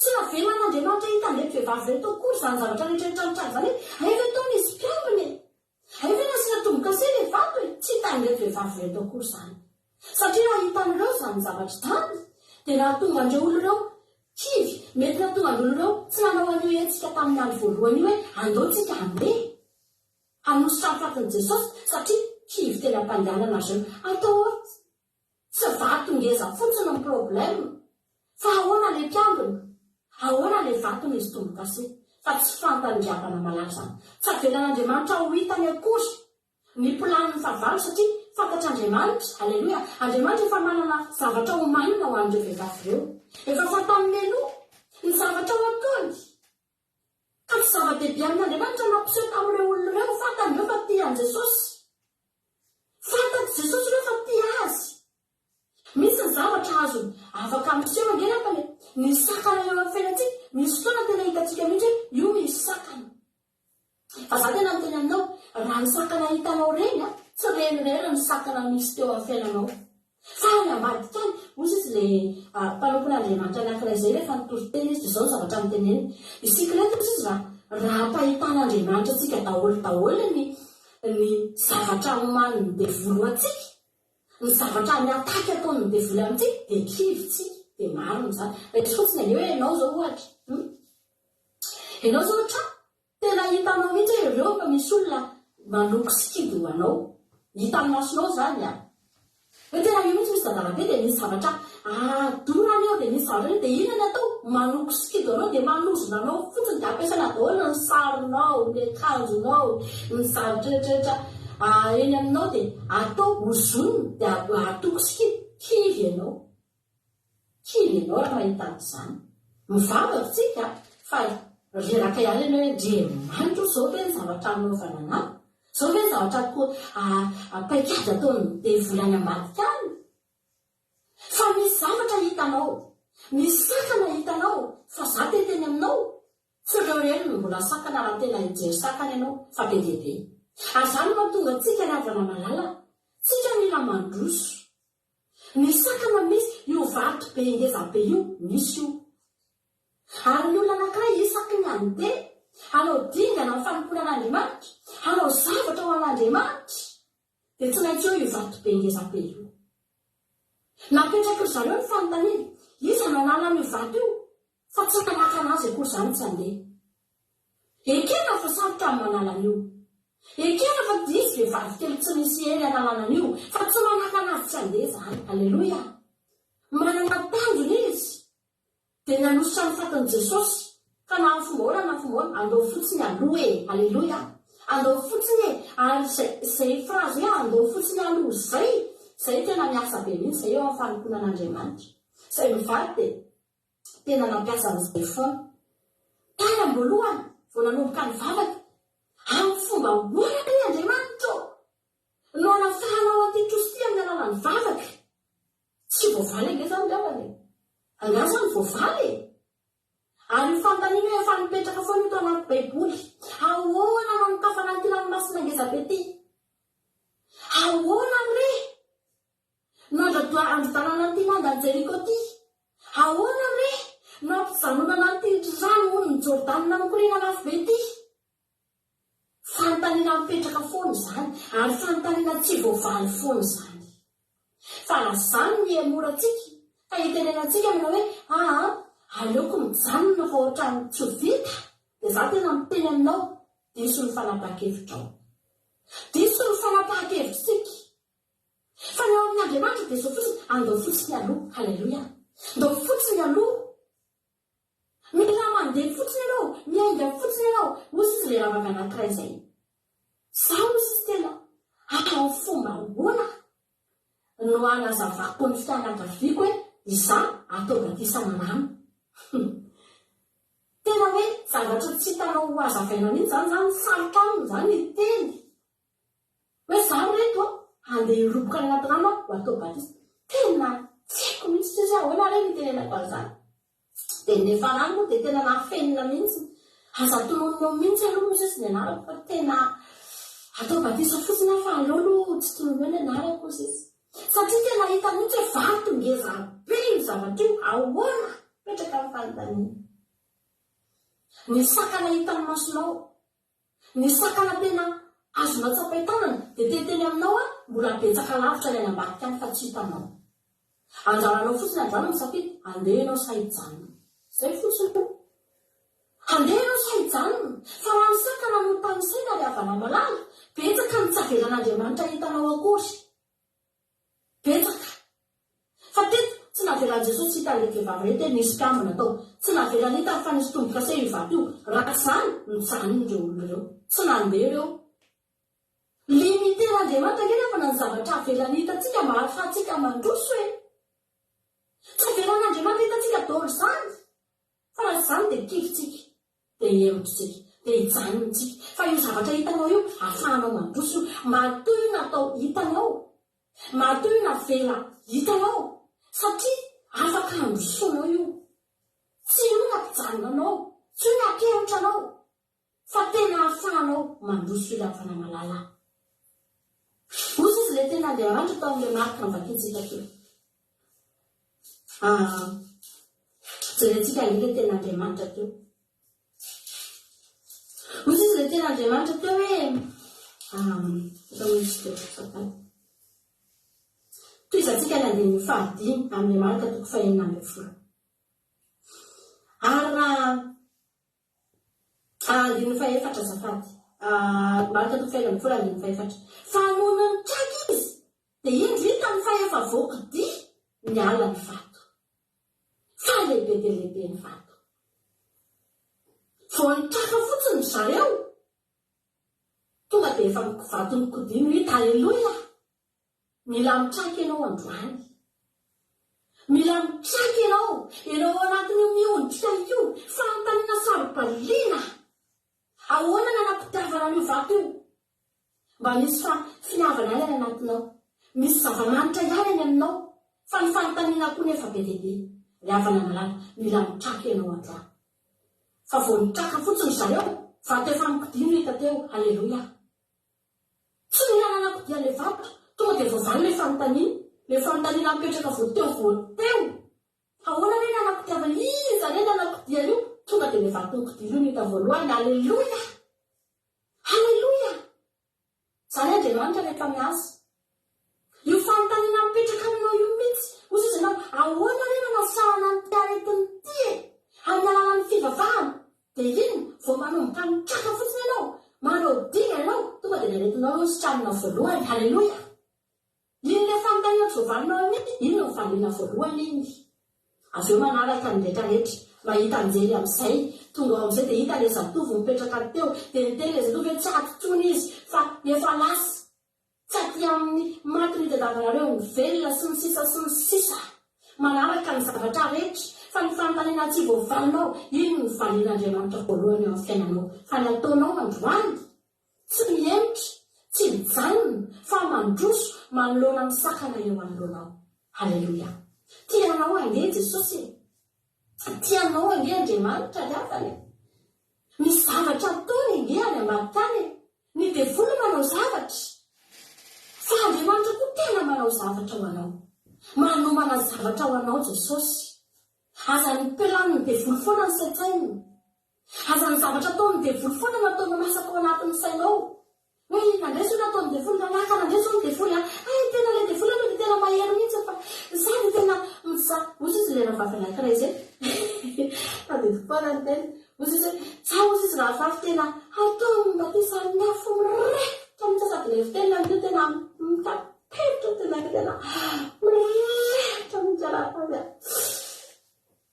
Tsy navelan'Andriamanitra hitan'ireto vehivavy ireto akory izany zavatra rehetra rehetra nitranga izany hoe, hay ve tao nisy mpiambina e? Hay ve nasiana tombo-kase ilay vato e? Tsy hitan'ireto vehivavy ireto akory izany. Satria raha hitan'ireo izany zavatra izany, dia nahatonga an'ireo olona ireo kivy. Mety nahatonga an'ireo olona ireo tsy nanao an'io hetsika tamin'ny andro voalohany io hoe, andao tsika handeha. Hanositra ny fatin'i Jesosy satria kivy teny am-pandehanana ry zareo. Atao ahoana? Tsy vato ngeza fotsiny ny problème fa ahoana le mpiambina? Ahoana le vato misy tombo-kase? Fa tsy fantany ry havana malala izany. Tsy avelan'Andriamanitra ho hitany akory ny planin'ny fahavalo satria fantatr'Andriamanitra, Aleloia, Andriamanitra efa manana zavatra omanina ho an'ireo vehivavy ireo. Efa fantany mialoha ny zavatra ho ataony. Ka tsy zava-dehibe amin'Andriamanitra ny nampiseho tamin'ireo olona ireo, fantany ireo fa tia an'i Jesosy. Fantatr'i Jesosy ireo fa tia Azy. Misy ny zavatra azo afaka miseho ange angambany e. Ny sakana eo amin'ny fiainantsika, misy fotoana tena hitantsika mihitsy hoe io misy sakana. Fa za tena miteny aminao, raha ny sakana hitanao ireny an, tsy ireny irery ny sakana misy teo amin'ny fiainanao. Fa any ambadika any, hozy izy le mpanompon'Andriamanitra anankiray izay rehefa nitory teny izy dia izao ny zavatra noteneniny, isika ireto hozy izy raha raha ampahitan'Andriamanitra antsika daholo daholo ny ny zavatra omanin'ny devoly ho antsika, ny zavatra ny attaque ataon'ny devoly amintsika dia kivy tsika, dia marina izany. Raiso fotsiny anie hoe ianao izao ohatra, hum, ianao izao ohatra Tena hitanao mihitsy hoe ireo fa misy olona manoko sikidy ho anao. Hitan'ny masonao izany an! Hoe tena io mihitsy misy dadarabe dia misy zavatra adorany eo dia misy zavatra eo dia inona ny atao? Manoko sikidy ho anao dia manozona anao fotsiny dia ampiasaina daholo ny sarinao, ny akanjonao, ny zavatra rehetra rehetra eny aminao dia atao ozonina dia atoko sikidy. Kivy ianao. Kivy ianao raha mahita an'izany. Mivavaka tsika fa reraka ihany ianao hoe Andriamanitra o zao ve ny zavatra anaovana anah? Zao ve ny zavatra paikady ataon'ny devoly any ambadika any? Fa misy zavatra hitanao, misy sakana hitanao fa za te hiteny aminao, tsy ireo irery no mbola sakana raha tena hijery sakana ianao fa be dia be. Ary izany no mahatonga antsika ry havana malala, tsika mila mandroso. Ny sakana misy, io vato be ngeza be io, misy io. Ary ny olona anankiray isaky ny handeha, hanao dingana amin'ny fanompoana an'Andriamanitra, hanao zavatra ho an'Andriamanitra, dia tsy maintsy eo io vato be ngeza be io. Napetraky ry zareo ny fanontaniana, iza no hanala an'io vato io? Fa tsy nanakana azy akory izany tsy handeha. Ekena fa sarotra ny manala an'io. Ekena fa diso vehivavy kely tsy misy hery hanalana an'io, fa tsy manakana azy tsy handeha izany. Aleloia! Manana tanjona izy. Dia nanosotra ny fatin'i Jesosy. Ka na amin'ny fomba ahoana na amin'ny fomba ahoana, andao fotsiny aloha e! Aleloia! Andao fotsiny e! Ary izay, izay phrase hoe andao fotsiny aloha izay, izay tena miasa be mihitsy izay eo amin'ny fanompoana an'Andriamanitra. Izay mivady dia. Tena nampiasa an'izay foana. Tany am-boalohany, vao nanomboka nivavaka, Amin'ny fomba ahoana re, Andriamanitra ô, no hanafahanao an'ity trosa ity amin'ny alalan'ny vavaka? Tsy voavaly ange izany ry havana e! Angaha izany voavaly e? Ary io fanontaniana io efa nipetraka foana io tao anaty Baiboly. Ahoana no hanokafana an'ity ranomasina ngezabe ity? Ahoana re? No androdanana an'ity mandan'i Jeriko ity? Ahoana re no hampijanonana an'ity rano onin'i Jordana mikoriana mafy be ity? Fanontaniana mipetraka foana izany, ary fanontaniana tsy voavaly foana izany. Fa raha izany no ihemorantsika, ka itenenantsika manao hoe, Aa, aleoko mijanona fa ohatran'ny tsy ho vita, dia izaho tena miteny aminao, diso ny fanapahan-kevitrao. Diso ny fanapahan-kevitritsika. Fa ny ao amin'Andriamanitra dia izao fotsiny, andao fotsiny aloha. Haleloia. Ndao fotsiny aloha. mandeha fotsiny ianao, miainga fotsiny ianao. Hoy izy ilay rahavavy anankiray izay. Izaho hoy izy tena amin'ny fomba ahoana no hanazavako ny fianakaviako hoe izaho atao batisa ny rano. Tena hoe zavatra tsy hitanao ho hazavaina mihitsy izany, izany sarotra aminy izany hiteny. Hoe izaho ry reto a, handeha hiroboka any anaty rano aho ho atao batisa. Tena tsy haiko mihitsy tsisy hoe ahoana re no hitenenako an'izany. Dia ny niafarany moa dia tena nafenina mihitsy. Aza tononina eo mihitsy aloha moa sisa ny anarako fa tena atao batisa fotsiny aho fa aleo aloha tsy tononina eo ny anarako hoy sisa. Satria tena hita mihitsy hoe vato ngeza be io zavatra io, ahoana? Mipetraka ny fanontaniana. Ny sakana hitan'ny masonao. Ny sakana tena azonao tsapain-tanana dia te hiteny aminao aho mbola betsaka lavitra ny any ambadika any fa tsy hitanao. Anjaranao fotsiny androany misafidy handeha ianao sa hijanona. Izay fotsiny aloha. Handeha ianao sa hijanona. Fa raha ny sakana no tanisaina ry havana malala, betsaka ny tsy avelan'Andriamanitra hitanao akory. Betsaka. Fa teto, tsy navelan'i Jesosy hitan'ilay vehivavy ireto hoe nisy mpiambina tao. Tsy navelany hitany fa nisy tombo-kase io vato io. Raha tsy izany, nijanona ireo olona ireo. Tsy nandeha ireo. Limiter-n'Andriamanitra ange nefa na ny zavatra avelany hitantsika mba hahafahantsika mandroso e! Tsy avelan'Andriamanitra hitantsika daholo izany. Fa raha tsy izany dia kivy tsika. Dia hihemotra isika. Dia hijanona isika. Fa io zavatra hitanao io, ahafahanao mandroso io. Matoa io natao hitanao. Matoa io navela hitanao. Satria afaka handrosoanao io. Tsy io no hampijanona anao. Tsy io no hampihemotra anao. Fa tena ahafahanao mandroso io ravana malala. Hoy izy ilay tena Andriamanitra tao amin'ilay marika novakintsika teo. Ah, jerentsika ange ilay tena Andriamanitra teo. Hoy izy ilay tena Andriamanitra teo hoe, ah, atao misy teo, azafady. Tohizantsika ny andininy fahadimy amin'ilay marika toko fahenina ambin'ny folo. Ary raha Andininy fahefatra azafady. Marka toko fahenina ambin'ny folo andininy fahefatra. Fa nony nitraka izy, dia indro hitany fa efa voakodia niala ny vato. Fa lehibe dia lehibe ny vato. Vao nitraka fotsiny ry zareo, tonga dia efa vato nikodia no hita. Aleloia! Mila mitraka ianao androany. Mila mitraka ianao. Ianao ao anatin'io miondrika io. Fanontaniana saro-baliana. Ahoana ny hanakodiavana an'io vato io? Mba misy fa finiavana ihany any anatinao. Misy zava-manitra ihany any aminao. Fa ny fanontaniana koa nefa be dia be. Ry havana malala, mila mitraka ianao androany. Fa vao nitraka fotsiny ry zareo, vato efa nikodia no hita teo. Aleloia. Tsy mila nanakodia le vato, tonga dia voavaly le fanontaniana, le fanontaniana mipetraka vao teo vao teo. Ahoana re nanakodiavana, iza re nanakodia an'io? Tonga dia le vato nikodia io no hita voalohany, Aleloia! Aleloia! Zany Andriamanitra rehefa miasa. Io fanontaniana mipetraka aminao io mihitsy, hoy sisa ianao, ahoana re nanasahana an'ity aretina ity e? Amin'ny alalan'ny fivavahana. Dia inona? Vao manomboka mitraka fotsiny ianao, manao dingana ianao, tonga dia ny aretinao no sitranina voalohany. Haleloia! Iny ilay fanontaniana tsy voavalinao iny, iny no valiana voalohany iny. Avy eo manaraka ny retraretra, mahita anjely amin'izay, tonga ao amin'izay dia hita ilay zatovo mipetraka teo, dia niteny ilay zatovo hoe tsy ato intsony izy fa efa lasa. Tsy aty amin'ny maty no itadiavanareo ny velona sy ny sisa sy ny sisa Manaraka ny zavatra rehetra fa ny fanontaniana tsy voavalinao, iny no valian'Andriamanitra voalohany eo amin'ny fiainanao. Fa ny ataonao androany, tsy mihemotra, tsy mijanona fa mandroso manoloana ny sakana eo anoloanao. Aleloia. Tia anao ange Jesosy e! Tia anao ange Andriamanitra ry havana e! Misy zavatra ataony ange any ambadika any e! Ny devoly manao zavatra, fa Andriamanitra koa tena manao zavatra ho anao. Manomana zavatra ho anao Jesosy. Aza ny plan-n'ny devoly foana no saintsainina. Aza ny zavatra ataon'ny devoly foana no ataonao masaka ao anatin'ny sainao. Hoe inona indray izao no ataon'ny devoly, na nakana indray izao ny devoly an. Hay tena ilay devoly aloha dia tena mahery mihitsy fa za dia tena miza. Hoy izy ilay rahavavy anankiray izay. Tadidiko foana ny teny. Hoy izy hoe, za hoy izy rahavavy tena ataony batisa ny afo mirehitra mihitsy sady ilay fiteny amin'io tena mitapetra tena tena mirehitra mihitsy rahavavy a.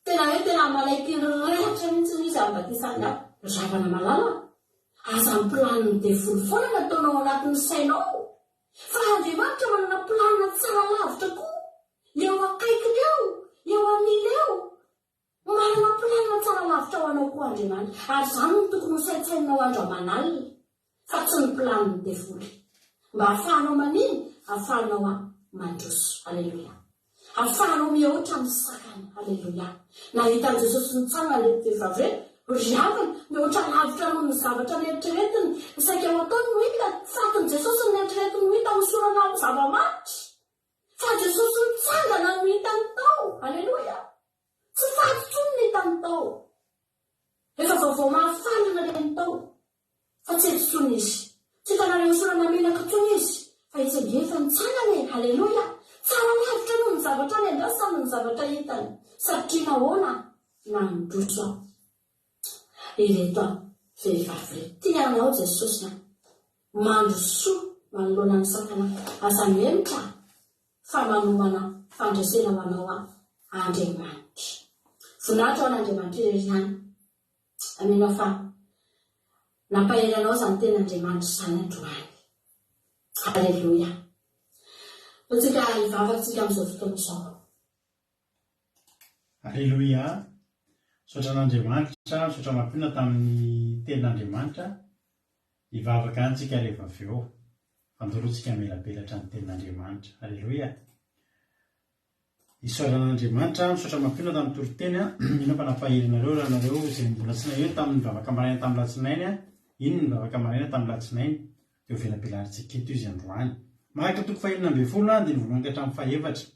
Tena hoe tena manaiky hirehitra mihitsy izy. batisa ny hafa. Ry havana malala a! Aza ny planin'ny devoly foana no ataonao ao anatin'ny sainao fa Andriamanitra manana planina tsara lavitra koa eo akaikiny eo, eo anila eo. Manana planina tsara lavitra ho anao koa Andriamanitra, ary izany no tokony ho saintsaininao andro aman'alina, fa tsy ny planin'ny devoly. Mba hahafahanao manina, hahafahanao mandroso. Aleloia. Hahafahanao mihoatra ny sakana. Aleloia. Nahita an'i Jesosy nitsangana ireto vehivavy ireto, ry havana, mihoatra lavitra noho ny zavatra neritreretiny saika ho ataony no hita, fatin'i Jesosy no neritreretiny ho hita hosorana ho zava-manitra. Fa Jesosy nitsangana no hitany tao. Aleloia. Tsy faty intsony ny hitany tao. Efa vaovao mahafaly no nalehany tao. Fa tsy eto intsony izy. Tsy hitanareo hosorana menaka intsony izy. Fa izy ange efa nitsangana e! Haleloia! Tsara lavitra noho ny zavatra niandrasany ny zavatra hitany. Satria nahoana? Nandroso aho. Ireto aho, vehivavy ireto. Tia anao Jesosy an! Mandrosoa manoloana ny sakana. Aza mihemotra. Fa manomana fandresena ho anao aho Andriamanitra. Voninahitra ho an'Andriamanitra irery ihany. Ameno aho fa nampahery anao izany tenin'Andriamanitra izany androany. Aleloia. Antsika hivavaka tsika amin'izao fotoana izao. Aleloia. Misaotra an'Andriamanitra, misaotra mampionona tamin'ny tenin'Andriamanitra. Hivavaka any tsika rehefa avy eo. Fandoroantsika hamelabelatra ny tenin'Andriamanitra. Aleloia. Isaorana an'Andriamanitra, misaotra mampionona tamin'ny toriteny. Mino aho fa nampahery anareo raha nareo izay mbola tsy naheno tamin'ny vavaka maraina tamin'ny latsinainy. Iny ny vavaka maraina tamin'ny latsinainy. Dia ho velabelarintsika eto izy androany. Marka toko fahenina ambinifolo, andininy voalohany ka hatramin'ny fahefatra.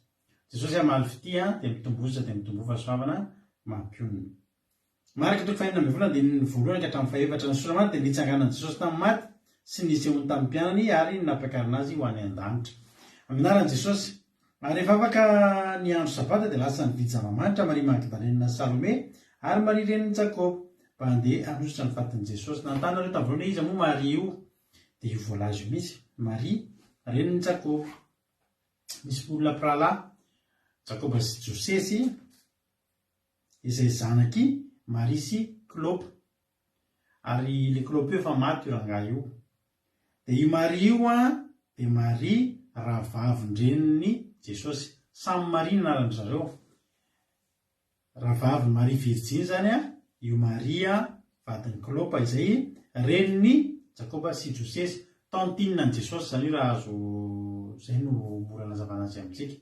Jesosy hamaly fitia dia mitomboza dia mitomboa fahasoavana mampionona. Marka toko fahenina ambinifolo andininy voalohany ka hatramin'ny fahefatra. Ny sora-maty dia nitsanganan'i Jesosy tamin'ny maty sy ny nisehoany tamin'ny mpianany ary ny nampiakarina azy ho any an-danitra. Amin'ny anaran'i Jesosy. Ary rehefa afaka ny andro Sabata dia lasa nividy zava-manitra Maria Magdalena sy Salome ary Maria renin'i Jakoba mba handeha hanosotra ny fatin'i Jesosy. Nanontany nareo tamin'ny voalohany hoe iza moa Maria io? Dia io voalaza io mihitsy. Maria renin'i Jakoba. Misy olona mpirahalahy, Jakoba sy Josesy, izay zanak'i Maria sy Klopa. Ary ilay Klopa io efa maty io rangahy io. Dia io Maria io an, dia Maria rahavavin-drenin'i Jesosy. Samy Maria ny anaran-dry zareo. Rahavavin'i Maria Virjiny izany io Maria vadin'i Klopa izay renin'i Jakoba sy Josesy. Tantine an'i Jesosy izany io raha azo izay no mora anazavana azy amintsika.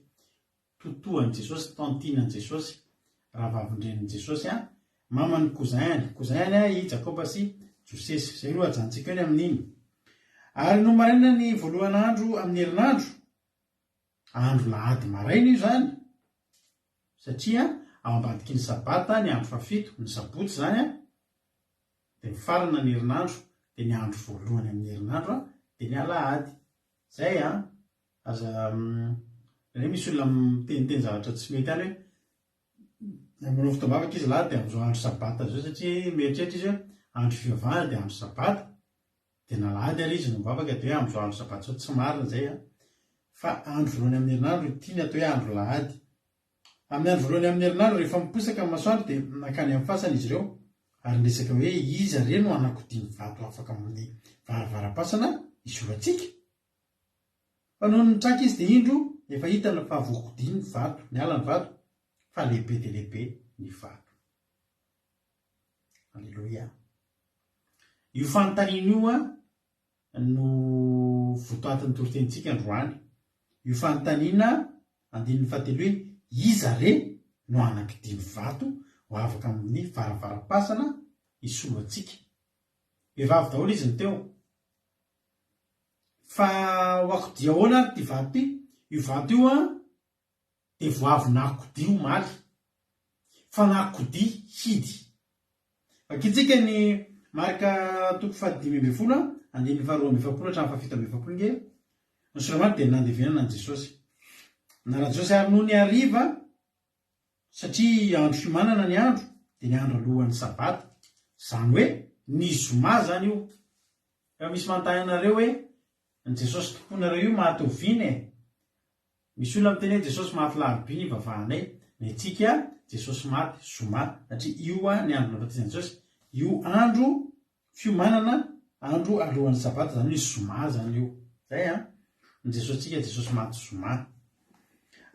Totoan'i Jesosy, tantine an'i Jesosy, rahavavin-drenin'i Jesosy, maman'ny cousin-ny. Cousin-ny i Jakoba sy Josesy. Izay aloha ajanontsika eo ny amin'iny. Ary nony maraina ny voalohan'andro amin'ny herinandro, Andro lahady maraina io izany, satria ao ambadiky ny sabata ny andro fahafito, ny sabotsy izany an, dia mifarana ny herinandro, dia ny andro voalohany amin'ny herinandro an, dia ny alahady. Izay an, aza, indraindray misy olona miteniteny zavatra tsy mety any hoe, manao fotoam-bavaka izy lahady dia amin'izao andro sabata izao satria mieritreritra izy hoe andro fivavahana dia andro sabata, Dia na alahady ary izy no mivavaka dia hoe amin'izao andro sabata izao, tsy marina izay an! Fa andro voalohany amin'ny herinandro ity ny atao hoe andro alahady. Amin'ny andro voalohany amin'ny herinandro rehefa miposaka ny masoandro dia nankany amin'ny fasana izy ireo ary niresaka hoe iza re no hanakodia ny vato afaka amin'ny varavaram-pasana hisoratsika? Fa nony nitraka izy dia indro efa hitany fa voakodia ny vato, niala ny vato fa lehibe dia lehibe ny vato. Aleloia. Io fanontaniana io no votoatin'ny toritenintsika androany. Io fanontaniana andininy fahatelo hoe iza re no hanankidia ny vato ho avaka amin'ny varavaram-pasana hisolo antsika. Vehivavy daholo izy no teo. Fa ho akodia ahoana ary ity vato ity? Io vato io an, dia vao avy nakodia omaly, fa nakodia hidy. Vakintsika ny Marka toko fahadimy ambinifolo andininy faharoa amby efapolo hatramin'ny fahafito amby efapolo nge. Ny Soramary dia nandevenana an'i Jesosy. Nanaran'i Jesosy ary nony hariva, satria andro fiomanana ny andro, dia ny andro alohan'ny Sabata, izany hoe ny zoma izany io. Raha misy manontany anareo hoe, ny Jesosy tomponareo io maty oviana e? Misy olona miteny hoe Jesosy maty larobia ny ivavahanay, ny antsika Jesosy maty zoma satria io ny andro nahafatesana an'i Jesosy, Io andro fiomanana, andro alohan'ny sabata, izany hoe zoma izany io. Izay an! Ny Jesosintsika Jesosy maty zoma.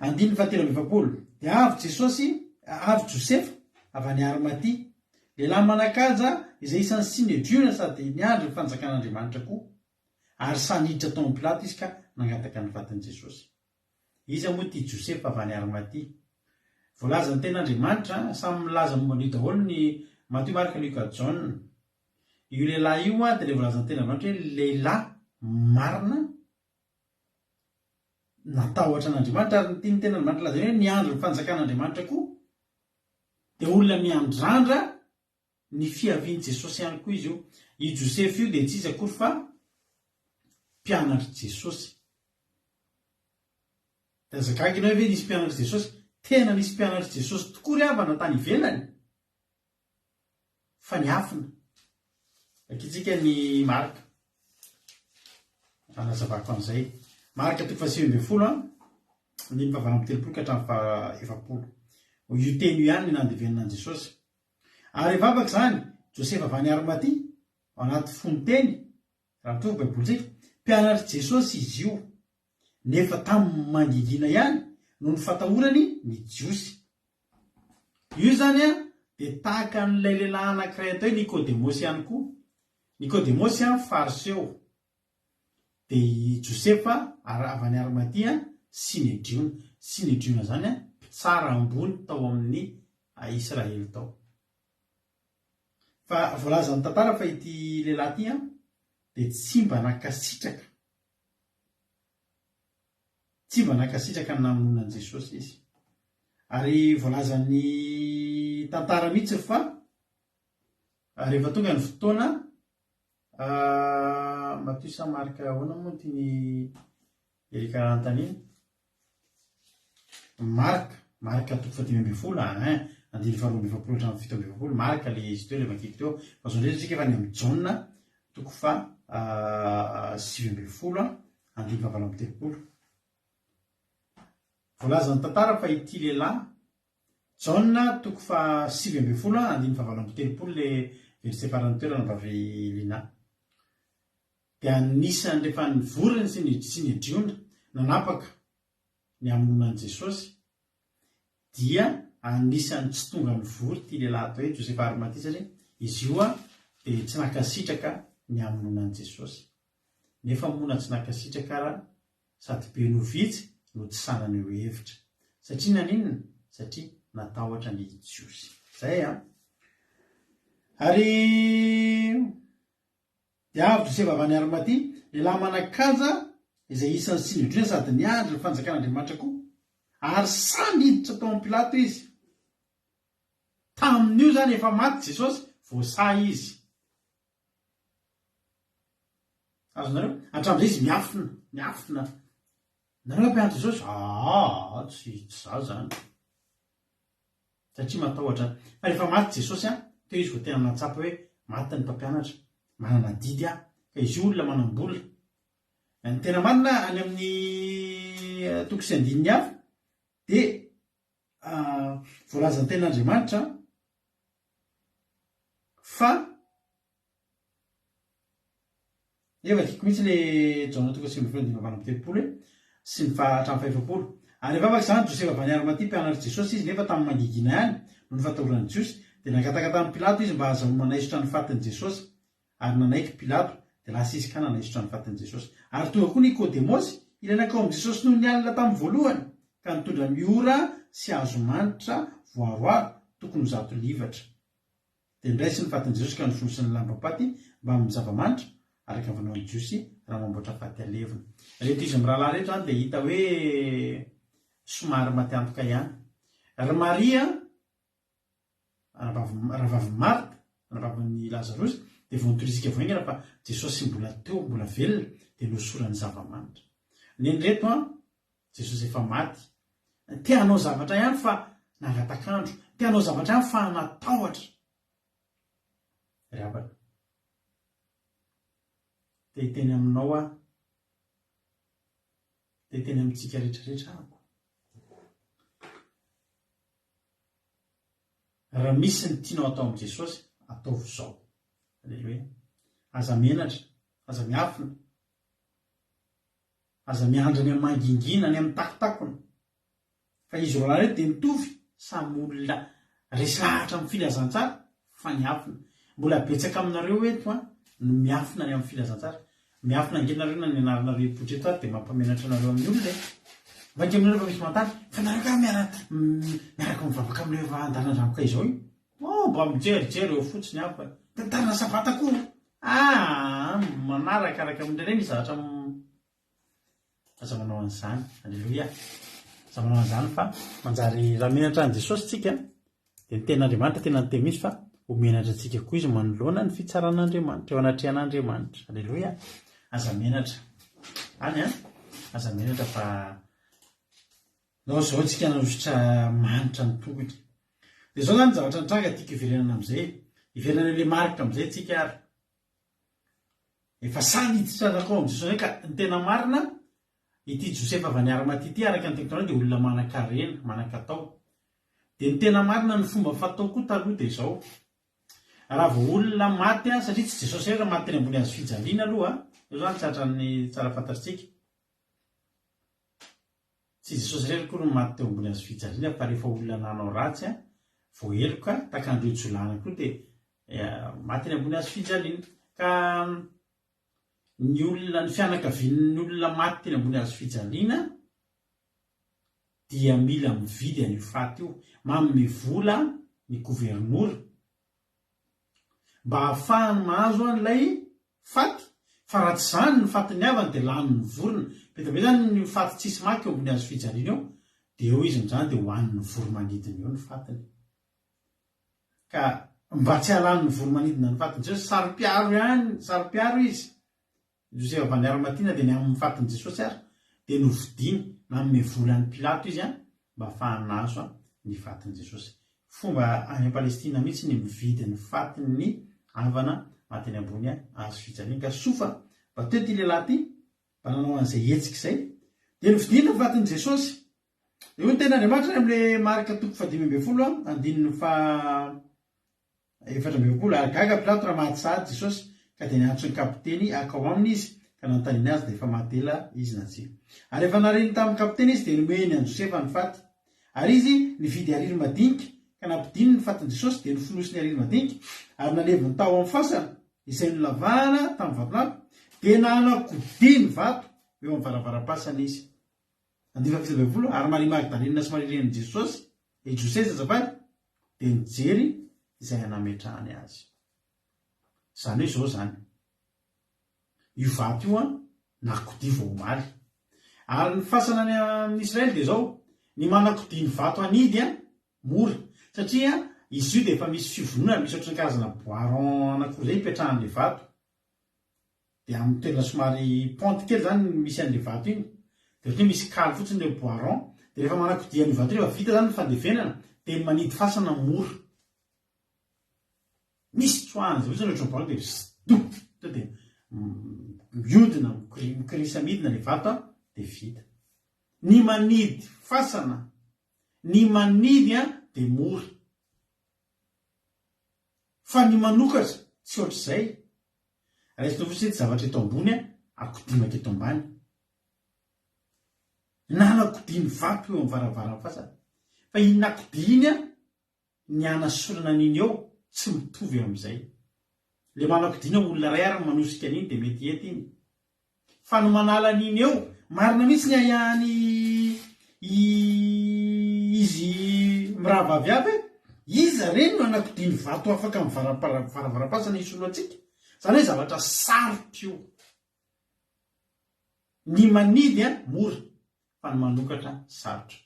Andininy fahatelo amby efapolo. Dia avy Jesosy, avy Josefa, avy any Arimatia, lehilahy manan-kaja izay isan'ny Synedriona sady niandry ny fanjakan'Andriamanitra koa. Ary sahy niditra tao amin'i Pilato izy ka nangataka ny fatin'i Jesosy. Iza moa ity Josefa avy any Arimatia? Voalazan'ny Tenin'Andriamanitra, samy milaza momba an'io daholo ny Matio, Marka, Lioka, Jaona. Io lehilahy io dia ilay voalazan'ny Tenin'Andriamanitra hoe lehilahy marina, natahotra an'Andriamanitra, ary ny tian'ny Tenin'Andriamanitra lazaina hoe niandry ny fanjakan'Andriamanitra koa. Dia olona miandrandra ny fiavian'i Jesosy ihany koa izy io. Io Josefa io dia tsy iza akory fa mpianatr'i Jesosy. Dia aza gaga ianao hoe ve nisy mpianatr'i Jesosy? Tena nisy mpianatr'i Jesosy tokoa ry havana tany ivelany fa niafina. Vakintsika ny Marka. Hanazavako an'izay. Marka toko faha-19 an, andininy faha-38 ka hatramin'ny faha-40. Io teny io ihany no nandevenana an'i Jesosy. Ary hivavaka izany, Josefa avy any Arimatia, ao anaty fonon-teny, raha mitovy Baibolintsika, mpianatr'i Jesosy izy io, nefa tamin'ny mangingina ihany noho ny fatahorany ny Jiosy. Io izany dia tahaka an'ilay lehilahy anankiray atao hoe Nikodemosy ihany koa. Nikodemosy Fariseo. Dia i Josefa ary avy any Arimatia, Synedriona. Synedriona izany mpitsara ambony tao amin'ny Israely tao. Fa voalazan'ny tantara fa ity lehilahy ity dia tsy mba nankasitraka, tsy mba nankasitraka ny namonoana an'i Jesosy izy. Ary voalazan'ny tantara mihitsy fa rehefa tonga ny fotoana Matio sa Marka ahoana moa no tian'i Erika hanontaniana? Marka, Marka toko faha-15, ein, andininy faha-42 hatramin'ny 47, Marka ilay izy teo, ilay vakiko teo. Fa izao indray isika efa any amin'i Jaona, toko faha-19, andininy faha-38. Voalazan'ny tantara fa ity lehilahy Jaona toko faha 19 andininy faha 38 le verset farany teo ranabavy Lina dia anisan'ny rehefa nivory ny Synedriona nanapaka ny hamonoana an'i Jesosy dia anisan'ny tsy tonga nivory ity lehilahy atao hoe Josefa Arimatia satria izy io dia tsy nankasitraka ny hamonoana an'i Jesosy nefa moa na tsy nankasitraka ara Sady be no vitsy no tsy sahy naneho hevitra. Satria naninona? Satria natahotra ny Jiosy. Zay an! Ary dia avy Josefa avy any Arimatia, lehilahy manan-kaja izay isan'ny Synedriona sady niandry ny fanjakan'Andriamanitra koa. Ary sahy niditra tao amin'i Pilato izy. Tamin'io izany efa maty Jesosy vao sahy izy. Azonareo? Hatramin'izay izy miafina, miafina. Nareo ampianatra Jesosy? Aa, tsy tsy za zany. Satria matahotra. Fa rehefa maty Jesosy an, teo izy vao tena nahatsapa hoe maty ny mpampianatra, manana adidy aho. Ka izy io olona manam-bola. Ny tena marina any amin'ny toko sy andininy hafa dia voalazan'ny tenin'Andriamanitra Fa Efa vakiko mihitsy le Jaona toko 19 andininy 38 hoe sy ny faha hatramin'ny fahefapolo. Ary rehefa afaka izany, Josefa avy any Arimatia, mpianatr'i Jesosy izy, nefa tamin'ny mangigina ihany, noho ny fatahorana ny Jiosy, dia nangataka tamin'i Pilato izy mba hahazahoany manaisotra ny fatin'i Jesosy. Ary nanaiky Pilato, dia lasa izy ka nanaisotra ny fatin'i Jesosy. Ary tonga koa Nikodemosy, ilay nankao amin'i Jesosy nony alina tamin'ny voalohany, ka nitondra miora sy hazo manitra voaroaro, tokony ho zato livatra. Dia noraisiny ny fatin'i Jesosy ka nofonosiny ny lambam-paty mbamin'ny zava-manitra, araka ny fanaon'ny Jiosy raha mamboatra faty alevina. Ireto izy mirahalahy ireto izany dia hita hoe somary matiantoka ihany. Ry Maria, rahavavin'i Marta, rahavavin'i Lazarosy, dia vao nitorisika vao haingana fa Jesosy mbola teo, mbola velona, dia nohosorany zava-manitra. Nen'ireto an, Jesosy efa maty. Te hanao zavatra ihany fa nangatak'andro. Te hanao zavatra ihany fa natahotra. Ry havana, te hiteny aminao aho, te hiteny amintsika rehetrarehetra aho. Raha misy ny tianao atao amin'i Jesosy, ataovy izao. Aleloia. Aza menatra, aza miafina, aza miandry any amin'ny mangingina, any amin'ny takotakona. Fa izy roalahy ireto dia mitovy, samy olona resy lahatra amin'ny filazantsara fa niafina. Mbola betsaka aminareo eto an no miafina ny amin'ny filazantsara. Miafina ange nareo na ny anaranareo hipoitra eto ary dia mampamenatra anareo amin'ny olona e. Mainka aminareo efa misy manontany, fa nareo kah miara miaraka mivavaka amin'ireo efa andalan-dranoka izao io? Oh mba mijerijery eo fotsiny aho fa tantarana sabata koa ah manarakaraka amin'ireny ny zavatra Aza manao an'izany. Aleloia. Aza manao an'izany fa manjary raha menatra an'i Jesosy tsika dia ny tenin'Andriamanitra tena niteny mihitsy fa ho menatra antsika koa izy manoloana ny fitsaran'Andriamanitra eo anatrehan'Andriamanitra. Aleloia. Aza menatra. Any an. Aza menatra fa Nao izao tsika nanosotra manitra ny tongony. Dia izao izany ny zavatra nitranga tiako hiverenana amin'izay. Hiverenana ilay marika amin'izay tsika ary. Efa sahy niditra nankao amin'i Jesosy indray ka ny tena marina, ity Josefa avy any Arimatia ity araka ny teniko tanao dia olona manan-karena, manan-katao. Dia ny tena marina ny fomba fatao koa taloha dia izao, raha vao olona maty, satria tsy Jesosy irery no maty teny ambony hazo fijaliana aloha, io izany tsy hatran'ny tsara fantatritsika, Tsy Jesosy irery akory no maty teo ambony hazo fijaliana fa rehefa olona nanao ratsy voaheloka tahaka an'ireo jiolahy anankiroa dia maty eny ambony hazo fijaliana. Ka ny olona, ny fianakavian'ny olona maty teny ambony hazo fijaliana dia mila mividy an'io faty io. Manome vola ny governora mba hahafahany mahazo an'ilay faty, fa raha tsy izany ny fatin'ny havany dia lanin'ny vorona. Be dia be izany ny faty tsisy maky eo ambony hazo fijaliana eo, dia eo izy amin'izany dia hohanin'ny voro-manidina eo ny fatiny. Ka mba tsy halanin'ny voro-manidina ny fatin'i Jesosy, saro-piaro ihany, saro-piaro izy. Josefa avy any Arimatia dia ny amin'ny fatin'i Jesosy ary dia novidiany, nanome vola an'i Pilato izy mba hahafahany nahazo ny fatin'i Jesosy. Fomba any Palestina mihitsy ny mividy ny fatin'ny havana maty eny ambony hazo fijaliana. Ka soa fa mba teo ity lehilahy ity mba nanao an'izay hetsika izay. Dia novidiany ny fatin'i Jesosy. Dia hoy ny tenin'Andriamanitra any amin'ilay Marka toko fahadimy ambin'ny folo andininy faha 44, Ary gaga Pilato raha maty sahady Jesosy, ka dia niantso ny kapiteny hakao aminy izy, ka nanontaniany azy na efa maty ela izy na tsia. Ary rehefa nareny tamin'ny kapiteny izy, dia nomeny an'i Josefa ny faty. Ary izy nividy hariry madinika, ka nampidininy ny fatin'i Jesosy, dia nofonosiny hariry madinika, ary naleviny tao amin'ny fasana, izay nolavahana tamin'ny vatolampy, dia nanakodia ny vato eo amin'ny varavaram-pasana izy. Andininy faha-17, Ary Maria Magdalena sy Maria renin'i Jesosy, i Josesy azafady, dia nijery izay hanametrahany azy. Izany hoe izao izany, io vato io an, nakodia vao omaly. Ary ny fasana any amin'ny Israely dia izao, ny manakodia ny vato hanidy an, mora, satria izy io dia efa misy fivononana, misy ohatran'ny karazana bois rond anankiroa izay ipetrahan'ilay vato. Dia amin'ny toerana somary pente kely izany no misy an'ilay vato iny. Dia ohatran'ny hoe misy kaly fotsiny ilay bois rond. Dia rehefa manakodia an'io vato io, rehefa vita izany ny fandevenana, dia ny manidy fasana mora. Misy tsoahana izay mihitsy ohatran'ny bois rond dia zdoum! Tonga dia mihodina, mikorisa midina ilay vato an, dia vita. Ny manidy fasana, ny manidy an, dia mora. Fa ny manokatra tsy ohatr'izay. Raisina fotsiny ity zavatra eto ambony akodimaka eto ambany. Nanakodia ny vato eo amin'ny varavaran'ny fasana. Fa iny nakodia iny an, ny hanasorana an'iny eo tsy mitovy amin'izay. Ilay manakodia na olona iray ary manosika an'iny dia mety hety iny. Fa ny manala an'iny eo, marina mihitsy ny ahiahan'i izy mirahavavy avy hoe, iza re no hanakodia ny vato afaka amin'ny varavaram-pasana hisolo antsika? Izany hoe zavatra sarotra io. Ny manidy an, mora, fa ny manokatra sarotra.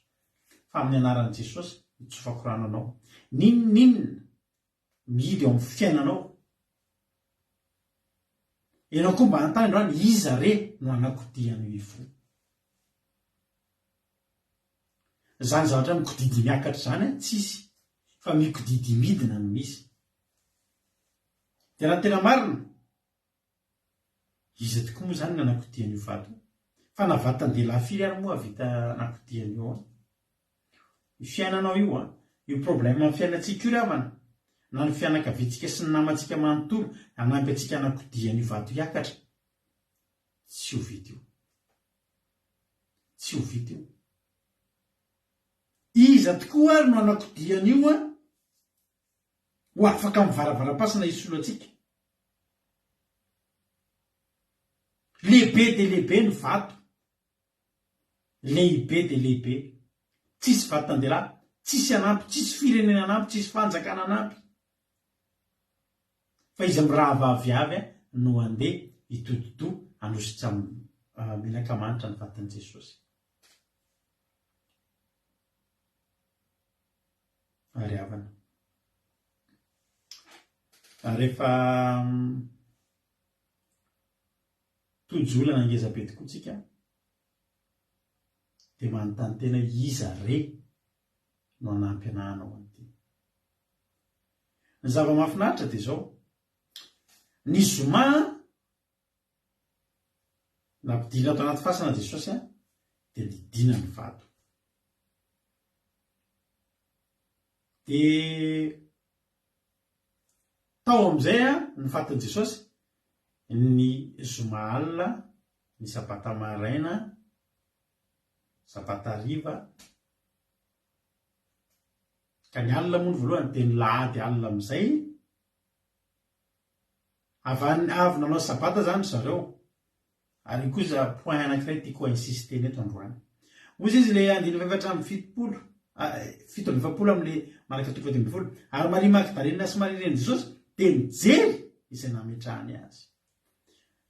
Fa amin'ny anaran'i Jesosy, itsofako rano anao. N'inon'inona mihidy eo amin'ny fiainanao. Ianao koa mba hanontany androany, iza re no hanakodia an'io ivoho? Izany zavatra mikodidy miakatra izany an, tsisy, fa mikodidy midina no misy. Dia raha ny tena marina, Iza tokoa moa izany nanakodia an'io vato io? Fa na vatan-dehilahy firy ary moa hahavita hanakodia an'io an? Io fiainanao io an, io problème amin'ny fiainantsika io ry havana, Na ny fianakaviantsika sy ny namantsika manontolo hanampy antsika hanakodia an'io vato hiakatra, tsy ho vita io. Tsy ho vita io. Iza tokoa ary no hanakodia an'io an? Ho afaka amin'ny varavaram-pasana hisolo antsika. Lehibe dia lehibe ny vato. Lehibe dia lehibe. Tsisy vatan-dehilahy, tsisy hanampy, tsisy firenena hanampy, tsisy fanjakana hanampy. Fa izy mirahavavy avy no handeha hitodi-doha hanositra menaka manitra ny vatan'i Jesosy. Ary havana. Rehefa tojo olana ngeza be tokoa tsika dia manontany tena hoe iza re no hanampy anah hanao an'ity. Ny zava-mahafinaritra dia izao, ny zoma nampidirina ato anaty fasana Jesosy dia nidina ny vato. Dia tao amin'izay ny fatin'i Jesosy ny zoma alina, ny sabata maraina, sabata hariva, ka ny alina moa no voalohany dia ny lahady alina amin'izay, avy any avy nanao sabata izany ry zareo, Ary io koa za point anankiray tiako insister-na eto androany. Hozy izy le andininy faha-74, 47 amin'le Marka toko faha-15, Ary Maria Magdalena sy Maria renin'i Jesosy dia nijery izay nametrahany azy.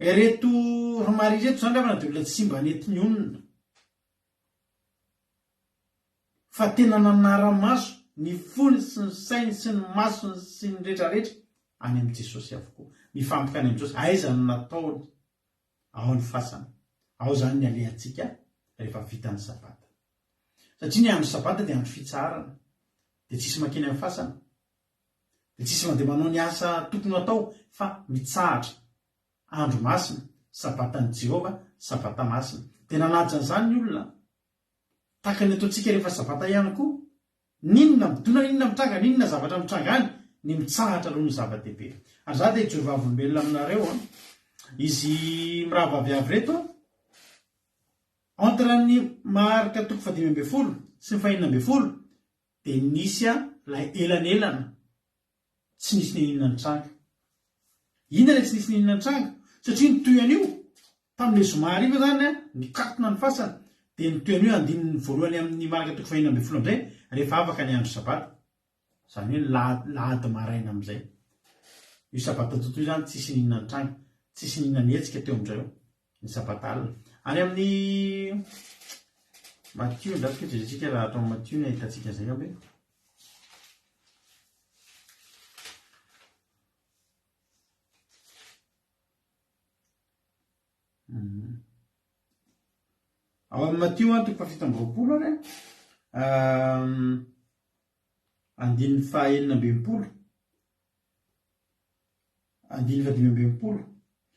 Ireto ry Maria ireto izany ry havana dia olona tsy mba nety nionona. Fa tena nanara-maso ny fony sy ny sainy sy ny masony sy ny retraretra any amin'i Jesosy avokoa. Mifantoka any amin'i Jesosy. Aiza no nataony? Ao ny fasana. Ao izany ny alehantsika rehefa vita ny Sabata. Satria ny andro Sabata dia andro fitsaharana. Dia tsisy mankeny amin'ny fasana. Dia tsisy mandeha manao ny asa tokony ho atao fa mitsahatra. Andro masina, Sabatan'i Jehovah, Sabata masina. Dia nanaja an'izany ny olona. Tahaka ny ataontsika rehefa Sabata ihany koa. N'inona midona, n'inona mitranga, n'inona zavatra mitranga any, ny mitsahatra aloha no zava-dehibe. Ary za dia hijoro vavolombelona aminareo an, izy mirahavavy avy ireto an, entre ny Marka toko fahadimy ambin'ny folo sy ny fahenina ambin'ny folo dia nisy ilay elanelana tsy nisy n'inona nitranga. Inona ilay tsy nisy n'inona nitranga? Satria nitohy an'io, tamin'ilay zoma hariva izany, nikatona ny fasana, dia nitohy an'io andininy voalohany amin'ny Marka toko fahenina ambin'ny folo amin'izay, rehefa afaka ny andro sabata. Izany hoe lahady maraina amin'izay. Io sabata tontolo io izany tsisy n'inona nitranga, tsisy n'inona nihetsika teo amin-dry zareo, ny sabata alina. Any amin'ny Matio, andrasiko jerentsika raha ato amin'ny Matio ny ahitantsika an'izay angamba e. Ao amin'ny Matio an, toko fahafito amby roapolo ary an, andininy faha-enina amby enimpolo, andininy fahadimy amby enimpolo.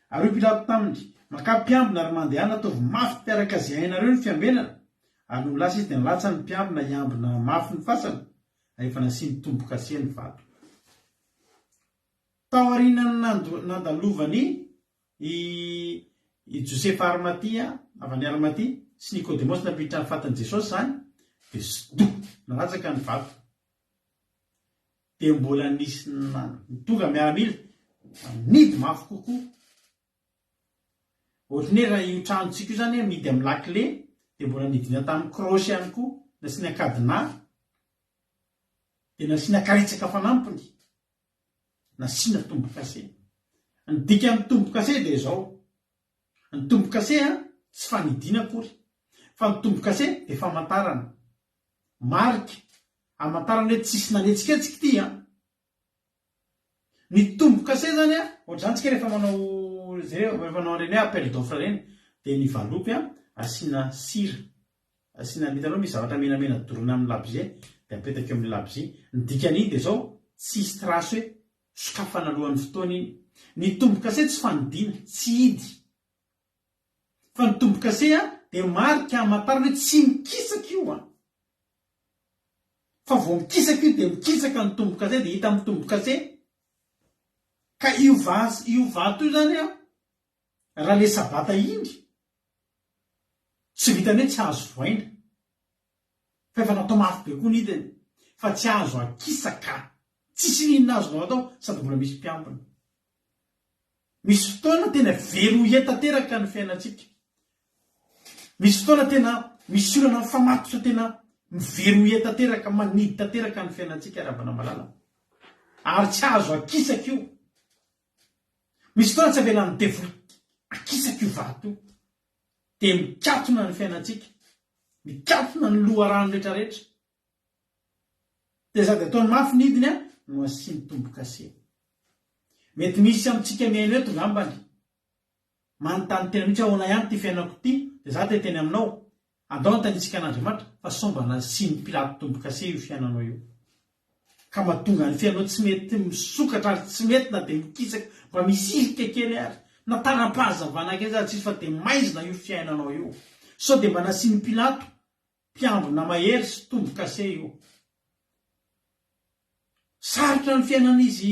Ary hoy Pilato taminy, Makà mpiambina ary mandehana ataovy mafy araka izay hainareo ny fiambenana. Ary nony lasa izy dia nilatsany ny mpiambina hiambina mafy ny fasana, ary efa nasiany tombo-kase ny vato. Taorian'ny nandalovan'i i Josefa Arimatia, avy any Arimatia, sy Nikodemosy nampiditra ny fatin'i Jesosy izany, dia sdou! nalatsaka ny vato. Dia mbola nisy tonga miaramila nidy mafy kokoa. Ohatran'ny hoe raha io tranontsika io izany mihidy amin'ny lakile dia mbola nidina tamin'ny croche ihany koa, nasiana cadenas, dia nasiana karetsaka fanampiny, nasiana tombo-kase. Ny dikan'ny tombo-kase dia izao, ny tombo-kase tsy fanidiana akory, fa ny tombo-kase dia famantarana, marika, hamantarana hoe tsisy nanetsiketsika ity an! Ny tombo-kase zany an, ohatr'izany tsika rehefa manao jereo rehefa manao an'ireny hoe appel d'offre ireny dia ny valopy an asiana sira, asiana hitanao misy zavatra menamena dorana amin'ny labozia dia apetaka eo amin'ilay labozia. Ny dikan'iny dia izao, tsisy trace hoe sokafana alohan'ny fotoana iny. Ny tombo-kase tsy fanidiana, tsy hidy. Fa ny tombo-kase an dia marika hamantarana hoe tsy mikisaka io an! Fa. vao mikisaka io dia mikisaka ny tombo-kase dia hita amin'ny tombo-kase. Ka io vas io vato io zany an, raha le sabata iny, tsy vitan'ny hoe tsy azo voaina, fa efa natao mafy be koa ny hidiny, fa tsy azo akisaka, tsisy n'inona azonao atao sady mbola misy mpiambina. Misy fotoana tena verrouillé tanteraka ny fiainantsika. Misy fotoana tena misy olana mifamatotra tena mi-verrouillé tanteraka, manidy tanteraka ny fiainantsika ry havana malala. Ary tsy azo akisaka io. Misy fotoana tsy avelan'ny devoly akisaka io vato io. Dia mikatona ny fiainantsika. Mikatona ny loharano rehetrarehetra. Dia sady ataony mafy ny hidiny no asiany tombo-kase. Mety misy amintsika mihaino eto ngambany manontany tena mihitsy ahoana ihany ity fiainako ity, dia za te hiteny aminao, andao anontaniantsika an'Andriamanitra fa sao mba nasian'i Pilato tombo-kase io fiainanao io. Ka mahatonga ny fiainanao tsy mety misokatra ary tsy mety na dia mikisaka mba misy hirika kely ary, na tara-pahazavana kely aza tsisy fa dia maizina io fiainanao io. Sao dia mba nasian'i Pilato Mpiambina mahery sy tombo-kase io. Sarotra ny fiainan'izy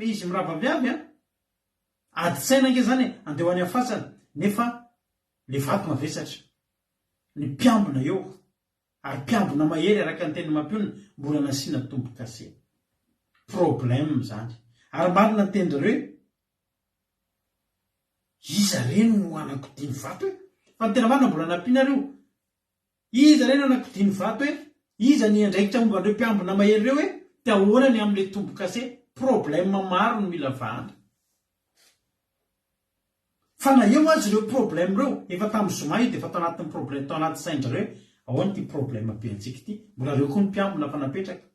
izy mirahavavy avy an! Ady-tsaina ange zany e, andeha ho any am-fasana nefa le vato mavesatra. Ny mpiambina eo, ary mpiambina mahery araka ny tenin'i Mampionona, mbola nasiana tombo-kase. Problème zany. Ary marina ny tenin-drareo hoe Iza re no hanakodia ny vato e? Fa ny tena marina mbola nampianareo. Iza re no hanakodia ny vato e? Iza ny andraikitra momba an'ireo mpiambina mahery ireo e? Dia ahoana ny amin'ilay tombo-kase? Problème maro no mila vahana. Fa na eo aza ireo problème ireo, efa tamin'ny zoma io dia efa tao anatin'ny problème, tao anaty sain-dry zareo hoe ahoana ity problème be antsika ity? Mbola ireo koa ny mpiambina fa napetraka.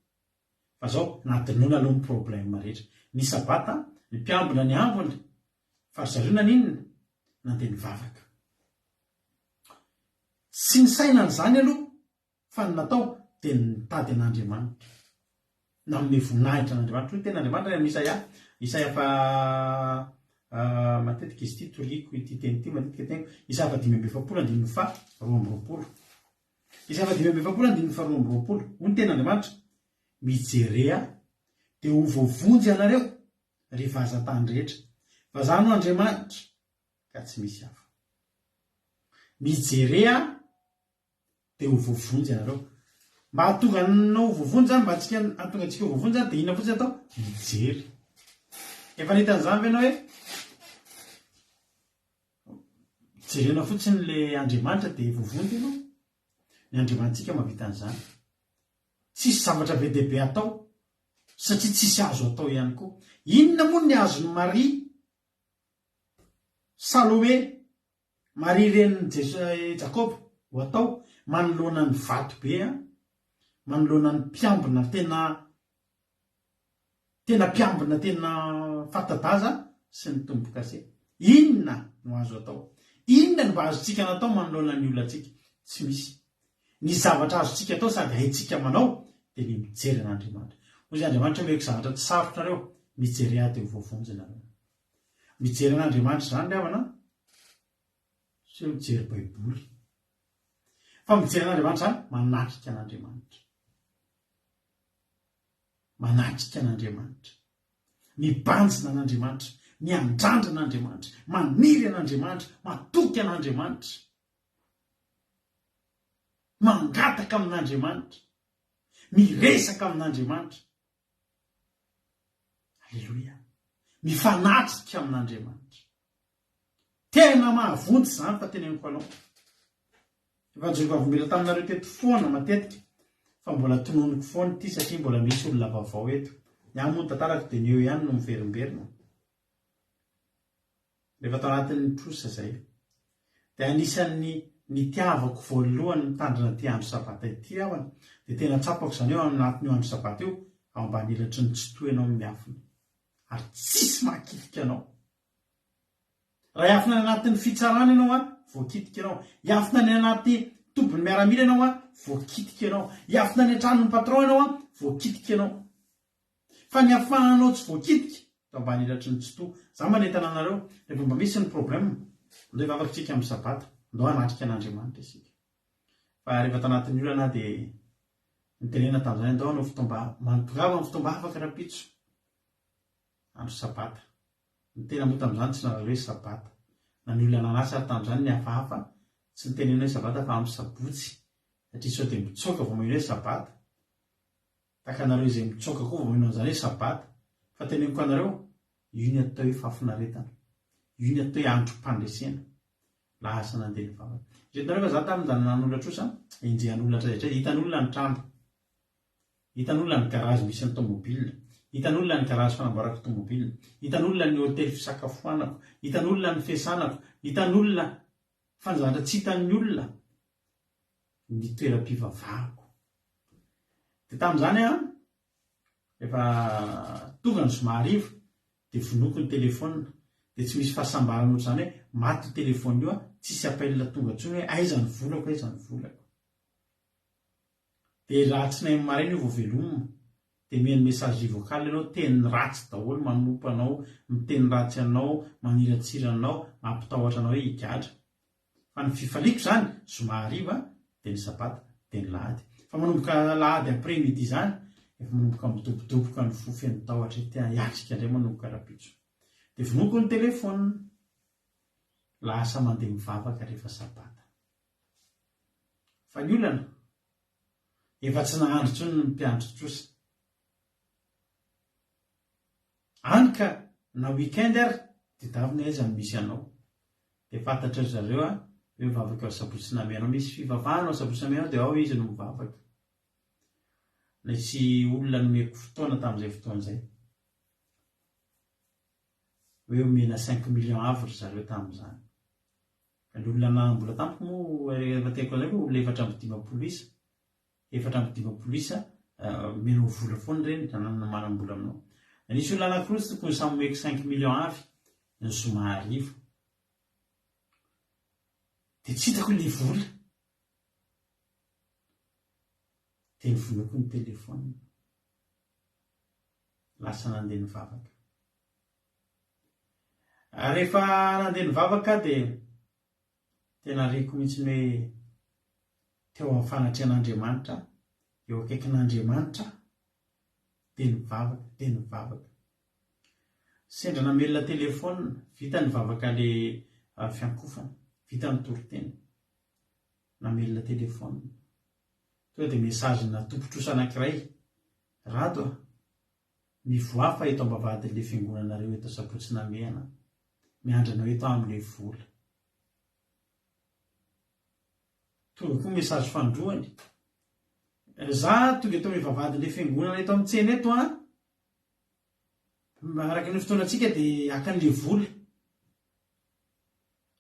Fa zao, nadinoina aloha ny problème rehetra. Ny sabata, ny mpiambina ny ambiny, fa ry zareo naninona? Nandeha nivavaka. Tsy nisaina an'izany aloha fa ny natao dia ny nitady an'Andriamanitra. Nanome voninahitra an'Andriamanitra. Hoy ny tenin'Andriamanitra any amin'ny Isaia, Isaia faha matetika izy ity toriko ity teny ity matetika teniko, Isaia faha 45 andininy faha 22. Isa faha-45 andininy faha-22, Hoy ny Tenin'Andriamanitra, Mijerea, dia ho voavonjy ianareo, ry vazan-tany rehetra, fa Izaho no Andriamanitra, ka tsy misy hafa. Mijerea, dia ho voavonjy ianareo. Mba hahatonga anao ho voavonjy izany, mba antsika, hahatonga antsika ho voavonjy izany, dia inona fotsiny atao? Mijery. Efa nahita an'izany ve ianao hoe Jerena fotsiny le Andriamanitra dia voavonjy ianao. Ny Andriamanitsika mahavita an'izany. Tsisy zavatra be dia be atao satria tsisy azo atao ihany koa. Inona moa ny azon'i Maria, Salome, Maria renin'i Jeso- Jakoba ho atao manoloana ny vato be an, manoloana ny mpiambina tena Tena mpiambina tena fanta-daza sy ny tombo-kase. Inona no azo atao? Inona no mba azontsika natao manoloana ny olantsika? Tsy misy. Ny zavatra azontsika atao sady haintsika manao dia ny mijery an'Andriamanitra. Hoy izy, Andriamanitra omeko zavatra tsy sarotra nareo, mijere ahy dia ho voavonjy nareo. Mijery an'Andriamanitra izany ry havana an, tsy hoe mijery baiboly. Fa mijery an'Andriamanitra izany, manatrika an'Andriamanitra. Manatrika an'Andriamanitra, mibanjina an'Andriamanitra, miandrandra an'Andriamanitra, maniry an'Andriamanitra, matoky an'Andriamanitra, mangataka amin'Andriamanitra, miresaka amin'Andriamanitra. Aleloia. Mifanatrika amin'Andriamanitra. Tena mahavonjy izany fa teneniko anao. Efa nijoro vavolombelona taminareo teto foana matetika fa mbola tononiko foana ity satria mbola misy olona vaovao eto. Ny ahy moa ny tantarako dia ny eo ihany no miverimberina. Rehefa tao anatin'ny trosa izay. Dia anisan'ny nitiavako voalohany mitandrina ity andro sabata ity aho dia tena tsapako izany hoe ao anatin'io andro sabata io ao ambany elatry ny tsitoha ianao miafina ary tsisy mahakitika anao. Raha hiafina any anatin'ny fitsarana ianao an, voakitika ianao. Hiafina any anaty tobin'ny miaramila ianao an, voakitika ianao. Hiafina any an-tranon'ny patron ianao an, voakitika ianao. Fa ny afahanao tsy voakitika, dia ambany elatry ny tsitoha. Za manentana anareo, rehefa mba misy ny problème, andao hivavaka isika amin'ny sabata, andao hanatrika an'Andriamanitra isika. Fa rehefa tanatin'ny olana aho dia. Nitenenana tamin'izany andao hanao fotoam-bavaka, tongava amin'ny fotoam-bavaka rahampitso, andro sabata. Ny tena moa tamin'izany tsy nahalala hoe sabata. Na ny olona nanasa ary tamin'izany nihafahafa, tsy nitenenana hoe sabata fa andro sabotsy, satria sao dia mitsoaka vao maheno hoe sabata. Tahaka anareo izay mitsoaka koa vao maheno an'izany hoe sabata. Fa teneniko anareo, io ny atao hoe fahafinaretana. Io ny atao hoe androm-pandresena. Lasa nandeha nivavaka. Eritreretinareo fa za tamin'ny nanolatra trosa, enjehan'olona hatraiza hatraiza, hitan'olona ny trano. Hitan'olona ny garage misy ny tomobile. Hitan'olona ny garage fanamboarako tomobile. Hitan'olona ny hotely fisakafoanako. Hitan'olona ny fiasanako. Hitan'olona fa ny zavatra tsy hitan'ny olona ny toeram-pivavahako. Dia tamin'izany aho, rehefa tonga ny zoma hariva, dia vonoiko ny telephone. Dia tsy misy fahasambarana ohatr'izany hoe maty io telephone io, tsisy appel tonga intsony hoe aiza ny volako, aiza ny volako. Dia alatsinainy maraina io vao velomina, dia omeny messagerie vocale ianao, teny ratsy daholo manompa anao, miteny ratsy anao, maniratsira anao, mampitahotra anao hoe higadra. Fa ny fifaliako izany, zoma hariva, dia ny sabata, dia ny lahady. Fa manomboka alahady après midi izany, efa manomboka midobodoboka ny fo feno tahotra te hiatrika indray manomboka rahampitso. Dia vonoiko ny telephone. Lasa mandeha mivavaka rehefa sabata. Fa ny olana? Efa tsy nahandry intsony ny mpiandry trosa. Any ka na week-end ary tedavina aiza no misy anao. Dia fantatry ry zareo hoe mivavaka ao Sabotsy Namehana ao. Misy fivavahana ao Sabotsy Namehana ao dia ao izy no mivavaka. Nisy olona nomeko fotoana tamin'izay fotoana izay. Hoe omena cinq millions avy ry zareo tamin'izany. Ny olona nanam-bola tamiko moa efa tiako lazaina fa olona 54 isa, 54 isa omenao vola foana ireny raha manam-bola aminao. Nisy olona anankiroa tsy tokony samy omeko cinq millions avy ny zoma hariva. Dia tsy hitako ilay vola. Dia novonoiko ny téléphone. Lasa nandeha nivavaka. Rehefa nandeha nivavaka aho dia tena reko mihitsy ny hoe teo amin'ny fanatrehan'Andriamanitra aho, eo akaikin'Andriamanitra aho, dia nivavaka, dia nivavaka. Sendra namelona telefaonina, vita ny vavaka ilay fiankofana, vita ny toriteny, namelona telefaonina. Tonga dia message-na tompon-trosa anankiray, Rado a! Mivoaha fa eto ambavahadin'ilay fiangonanareo eto Sabotsy Namehana miandry anao eto aho amin'ilay vola. Tonga koa message fanindroany. Za tonga eto amin'ny vavahadin'ilay fiangonana eto amin'ny tsena eto an. Araka ny fotoanantsika dia haka an'ilay vola.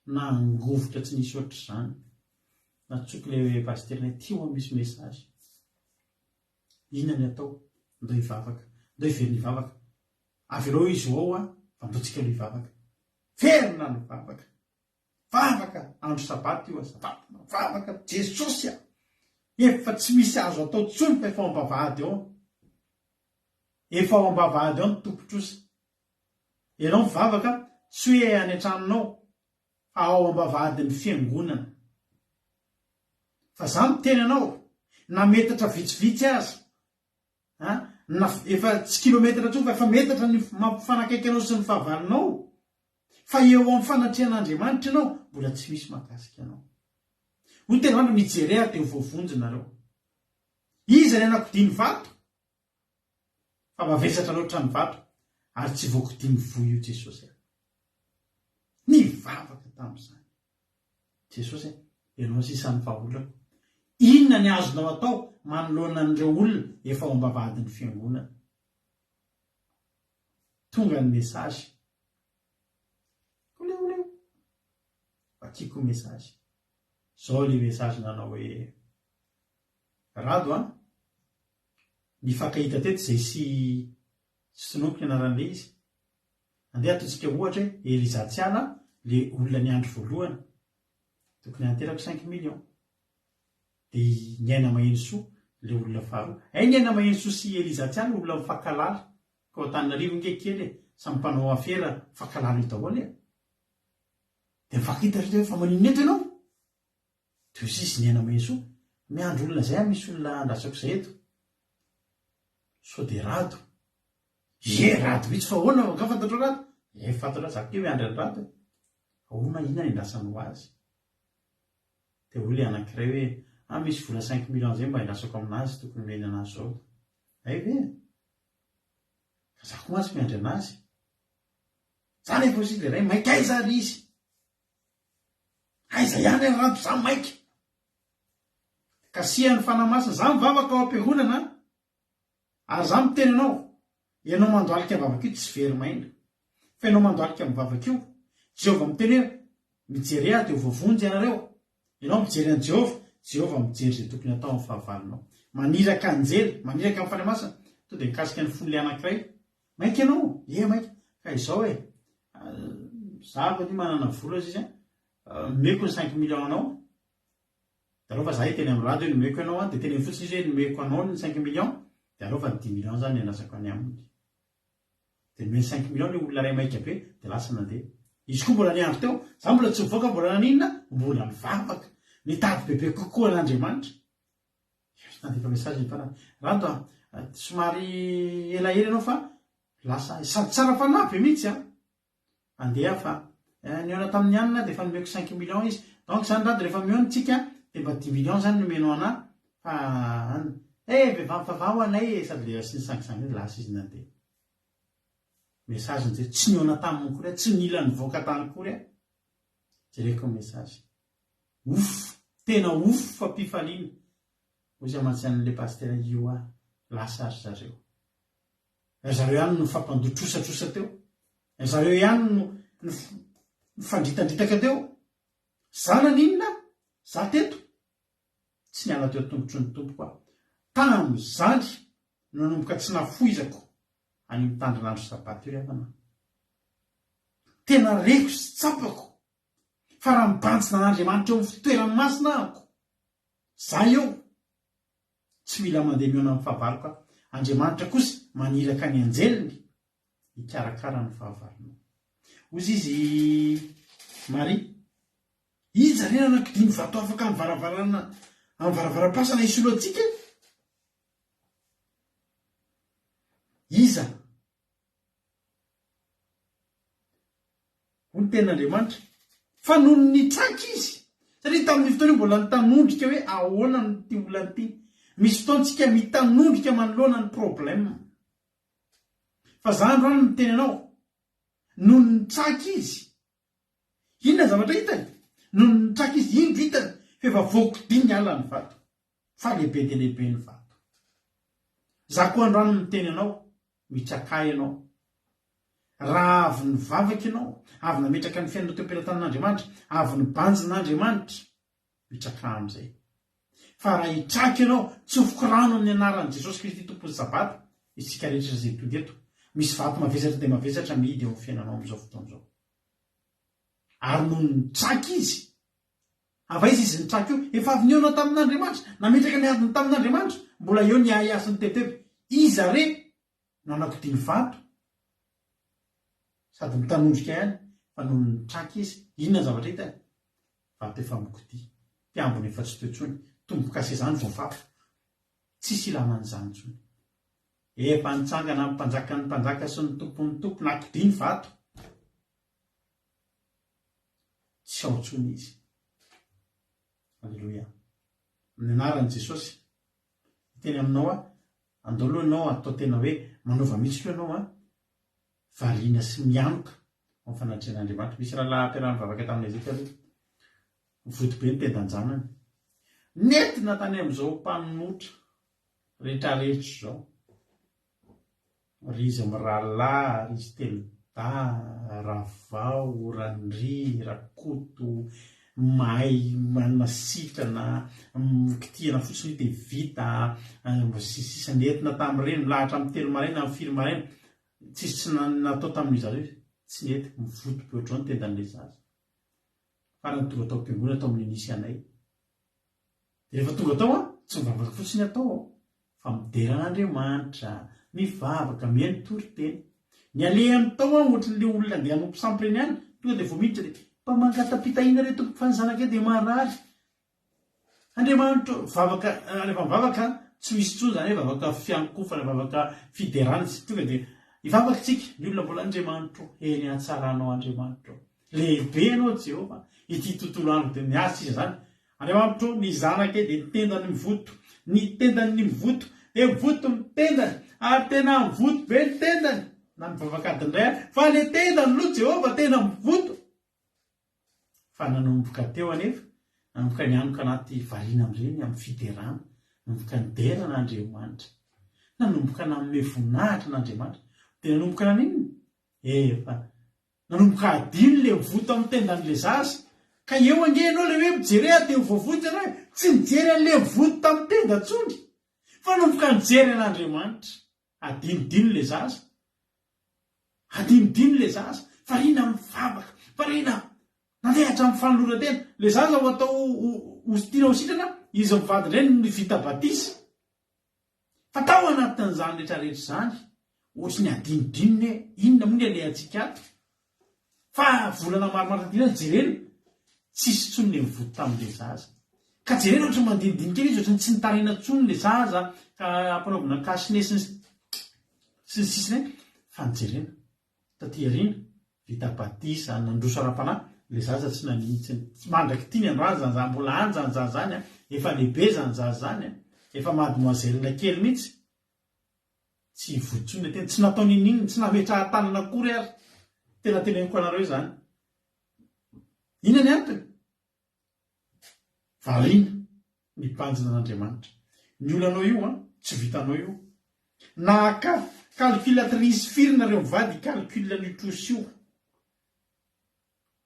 Nangovitra tsy nisy ohatr'izany. Nantsoiko ilay pasiteranay, ty ho'a misy message. Inona ny atao? Ndao hivavaka. Ndao hiverina hivavaka. Avelao izy ho ao an, fa ndao tsika aloha hivavaka. Verina ny vavaka. Vavaka, andro sabata io azafady. Vavaka, Jesosy a! Efa tsy misy azo atao tsony fa efa ao am-bavahady ao. Efa ao am-bavahady ao ny tompon-trosa. Ianao mivavaka, tsy hoe any an-tranonao, fa ao am-bavahadin'ny fiangonana. Fa za miteny anao, na metatra vitsivitsy aza, an, na efa tsy kilometatra intsony fa efa metatra ny mampifanakaiky anao sy ny fahavalonao, fa eo amin'ny fanatrehan'Andriamanitra ianao, mbola tsy misy mahakasika anao. Hoy ny tenin'Andriamanitra, mijere ahy dia ho voavonjy nareo. Iza ny anakodia ny vato? Fa mavesatra loatra ny vato ary tsy voakodia ny voa io Jesosy a. Nivavaka tamin'izany. Jesosy a, ianao sisa ny vahaolako. Inona ny azonao atao manoloana an'ireo olona efa ao am-bavahadin'ny fiangonana? Tonga ny message. Oleo oleo. Vakiko ny message. Zao ilay message nanao hoe Rado a, nifankahita teto izay sy tsy tononiko ny anaran'ilay izy. Andeha ataontsika ohatra hoe Eliza Tsiala le olona niandry voalohany. Tokony hanterako cinq millions. Dia i Niaina Mahenisoa le olona faharoa. Hay Niaina Mahenisoa sy Eliza Tsiala olona mifankahalala. Ka ao Antananarivo nge kely e, samy mpanao afera mifankahalala io daholo e. Dia mifankahita ry zareo hoe fa maninona eto ianao? Dia hoy sisa i Niaina Mahenisoa, miandry olona izay aho, misy olona andrasako izay eto. Sao dia Rado? Ie, Rado mihitsy fa ahoana angaha fantatrao Rado? Ie, fantatro, za koa miandry an'i Rado e. Ahoana, inona ny andrasany ho azy? Dia hoy ilay anankiray hoe, ah misy vola cinq millions izay mba endrasako aminazy, tokony omeny anazy izao. Hay ve e? Ka za koa mantsy miandry anazy. Za nefa hoy izy ilay ray, maika aiza ary izy? Aiza ihany ary Rado, za maika. Kasihan'ny Fanahy Masina, za mivavaka ao am-piangonana an! Ary za miteny anao, ianao mandohalika mivavaka io tsy very maina. Fa ianao mandohalika mivavaka io, Jehovah miteny hoe, mijere ahy dia ho voavonjy ianareo. Ianao mijery an'i Jehovah, Jehovah mijery izay tokony hatao amin'ny fahavalonao. Maniraka anjely, maniraka ny Fanahy Masina, tonga dia mikasika ny fon'ilay anankiray. Maika ianao? Ie maika. Ka izao e, za aloha manana vola izy an, omeko ny cinq millions anao, De aleo fa za hiteny am rado hoe nomeko ianao an, de teneno fotsiny izy hoe nomeko anao ny cinq millions, de aleo fa ny dix millions zany andrasako any aminy. De nomeny cinq millions le olona ray maika be, de lasa nandeha. Izy koa mbola niandry teo, za mbola tsy nivoaka mbola naninona? Mbola nivavaka, nitady bebe kokoa an'Andriamanitra. Nandefa message ny mpanana, Rado a, somary elaela ianao fa lasa, sady tsara fanahy be mihitsy an. Andeha fa nihaona tamin'i anona dia efa nomeko cinq millions izy donc zany rado rehefa mihaona tsika dia mba dix millions zany nomenao anah fa an eh vehivavy vava ho anay e sady le asiany sangisangy iny lasa izy nandeha message njy tsy nihaona taminy akory aho tsy nila nivoaka tany akory aho jereko ny message ouf tena ouf fampifaliana hoy izy amantsy an'le pasitera io ah lasa ry zareo Ry zareo ihany no nifampandoa trosatrosa teo. Ry zareo ihany no nifandritandritaka teo. Za naninona? Za teto. Tsy niala teo an-tongotry ny Tompoko aho. Tamin'izany no nanomboka tsy nafoizako an'io mitandrina andro sabata io ry havana. Tena reko sy tsapako fa raha mibanjina an'Andriamanitra eo amin'ny fitoerany masina ahako, za eo, Tsy mila mandeha mihaona amin'ny fahavaloko aho. Andriamanitra kosa maniraka ny anjeliny hikarakara ny fahavalonao. Hozy izy Maria, Iza re nanankidia ny vato afaka amin'ny varavarana amin'ny varavaram-pasana hisolo antsika e? Iza? Hoy ny tenin'Andriamanitra, fa nony nitraka izy, satria tamin'io fotoana io mbola nitanondrika hoe ahoana no ity olana ity. Misy fotoana tsika mitanondrika manoloana ny problème. Fa za androany miteny anao, nony nitraka izy, inona ny zavatra hitany? Nony nitraka izy, indro hitany fa efa voakodia niala ny vato, fa lehibe dia lehibe ny vato. Za koa androany miteny anao, Mitsakà ianao. Raha avy nivavaka ianao, avy nametraka ny fiainanao teo am-pelatanan'Andriamanitra, avy nibanjina Andriamanitra, mitsakà amin'izay. Fa raha hitraka ianao, tsofiko rano amin'ny anaran'i Jesosy Kristy Tompon'ny Sabata, isika rehetra izay tonga eto, misy vato mavesatra dia mavesatra mihidy eo amin'ny fiainanao amin'izao fotoana izao. Ary nony nitraka izy, Avy aiza izy nitraka io? Efa avy nihaona tamin'Andriamanitra, nametraka ny adiny tamin'Andriamanitra, mbola eo ny ahiahy sy ny tebiteby. Iza re no hanakodia ny vato? Sady mitanondrika ihany, fa nony nitraka izy, inona ny zavatra hitany? Vato efa mikodia, mpiambina efa tsy teo intsony, tombo-kase izany voafafa, tsisy ilana an'izany intsony. Efa nitsangana ny mpanjakan'ny mpanjaka sy ny tompon'ny tompo, nakodia ny vato. Tsy ao intsony izy. Aleloia. Amin'ny anaran'i Jesosy. Hiteny aminao aho, andao aloha ianao atao tena hoe manaova mihitsy aloha ianao an, variana sy mianoka ao amin'ny fanatrehan'Andriamanitra. Misy rahalahy mpiara-mivavaka taminay izay taloha, vody be ny tendan-janany. Nentina tany amin'izao mpanotra rehetrarehetra izao. Ry izy mirahalahy, ry izy telodahy, Ravao, Randria, Rakoto, mahay manasitrana, kitihana fotsiny io dia vita, sy ny sisa Nentina tamin'ireny, milahatra amin'ny telo maraina, amin'ny firy maraina, tsisy tsy natao tamin'io zaza io, tsy nety, mivoto be ohatr'izao ny tendan'ilay zaza. Farany tonga tao am-piangonana tao amin'ny nisy anay. Dia rehefa tonga tao an, tsy mivavaka fotsiny atao ao, fa midera an'Andriamanitra, mivavaka, mihaino toriteny. Ny alehany tao an, ohatran'ilay olona andeha hanompo sampy ireny ihany, tonga dia vao miditra dia, mba mangata-pitahiana re tompoko fa ny zanakay dia marary. Andriamanitra ô, vavaka, rehefa mivavaka an, Tsy misy intsony izany hoe vavaka fiankofana, vavaka fiderana, tsy tonga dia hivavaka isika, ny olona mbola Andriamanitro, eny hatsaranao Andriamanitro, lehibe ianao Jehovah, ity tontolo andro dia ny azy sisa izany, Andriamanitro, ny zanakay dia ny tendany mivoto, ny tendany ny mivoto, dia mivoto ny tendany, ary tena mivoto be ny tendany, na mivavaka adiny iray ary, fa ilay tendany aloha Jehovah tena mivoto. Fa nanomboka teo anefa, nanomboka nianoka anaty variana amin'ireny amin'ny fiderana, nanomboka nidera an'Andriamanitra, nanomboka nanome voninahitra an'Andriamanitra, dia nanomboka naninona? Efa nanomboka hadino ilay mivoto amin'ny tendan'ilay zaza. Ka eo ange ianao ilay hoe mijere aho dia ho voavonjy ianao e! Tsy nijery an'ilay mivoto tamin'ny tenda intsony, fa nanomboka nijery an'Andriamanitra. Adinodino ilay zaza. Adinodino ilay zaza. Variana mivavaka. Variana nandeha hatramin'ny fanoloran-tena. Ilay zaza ho atao ho tiana ho sitrana, izy mivady indray no vita batisa. Fa tao anatin'izany rehetra rehetra izany, ohatry ny adinodinony hoe inona moa ny alehantsika ato. Fa volana maromaro taty aoriana jerena, tsisy intsony le mivoto tamin'le zaza. Ka jerena ohatry ny mandinidinika eny izy, ohatry ny tsy nitaraina intsony le zaza, ka ampanaovina cache-nez sy ny sy ny sisa ireny. Fa ny jerena, taty aoriana, vita batisa, nandroso ara-panahy, le zaza tsy nanintsiny. Tsy mandrak'ity ny androany zany zaza, mbola any zany zaza zany an, efa lehibe zany zaza zany an, efa mademoiselle kely mihitsy. Tsy votsony le teny, tsy natao ninoninona, tsy nametrahan-tanana akory ary. Tena teneniko anareo izany. Inona ny antony? Variana mibanjina an'Andriamanitra. Ny olanao io an, tsy vitanao io. Naka calculatrice firy nareo mivady hi-calcul an'io trosa io?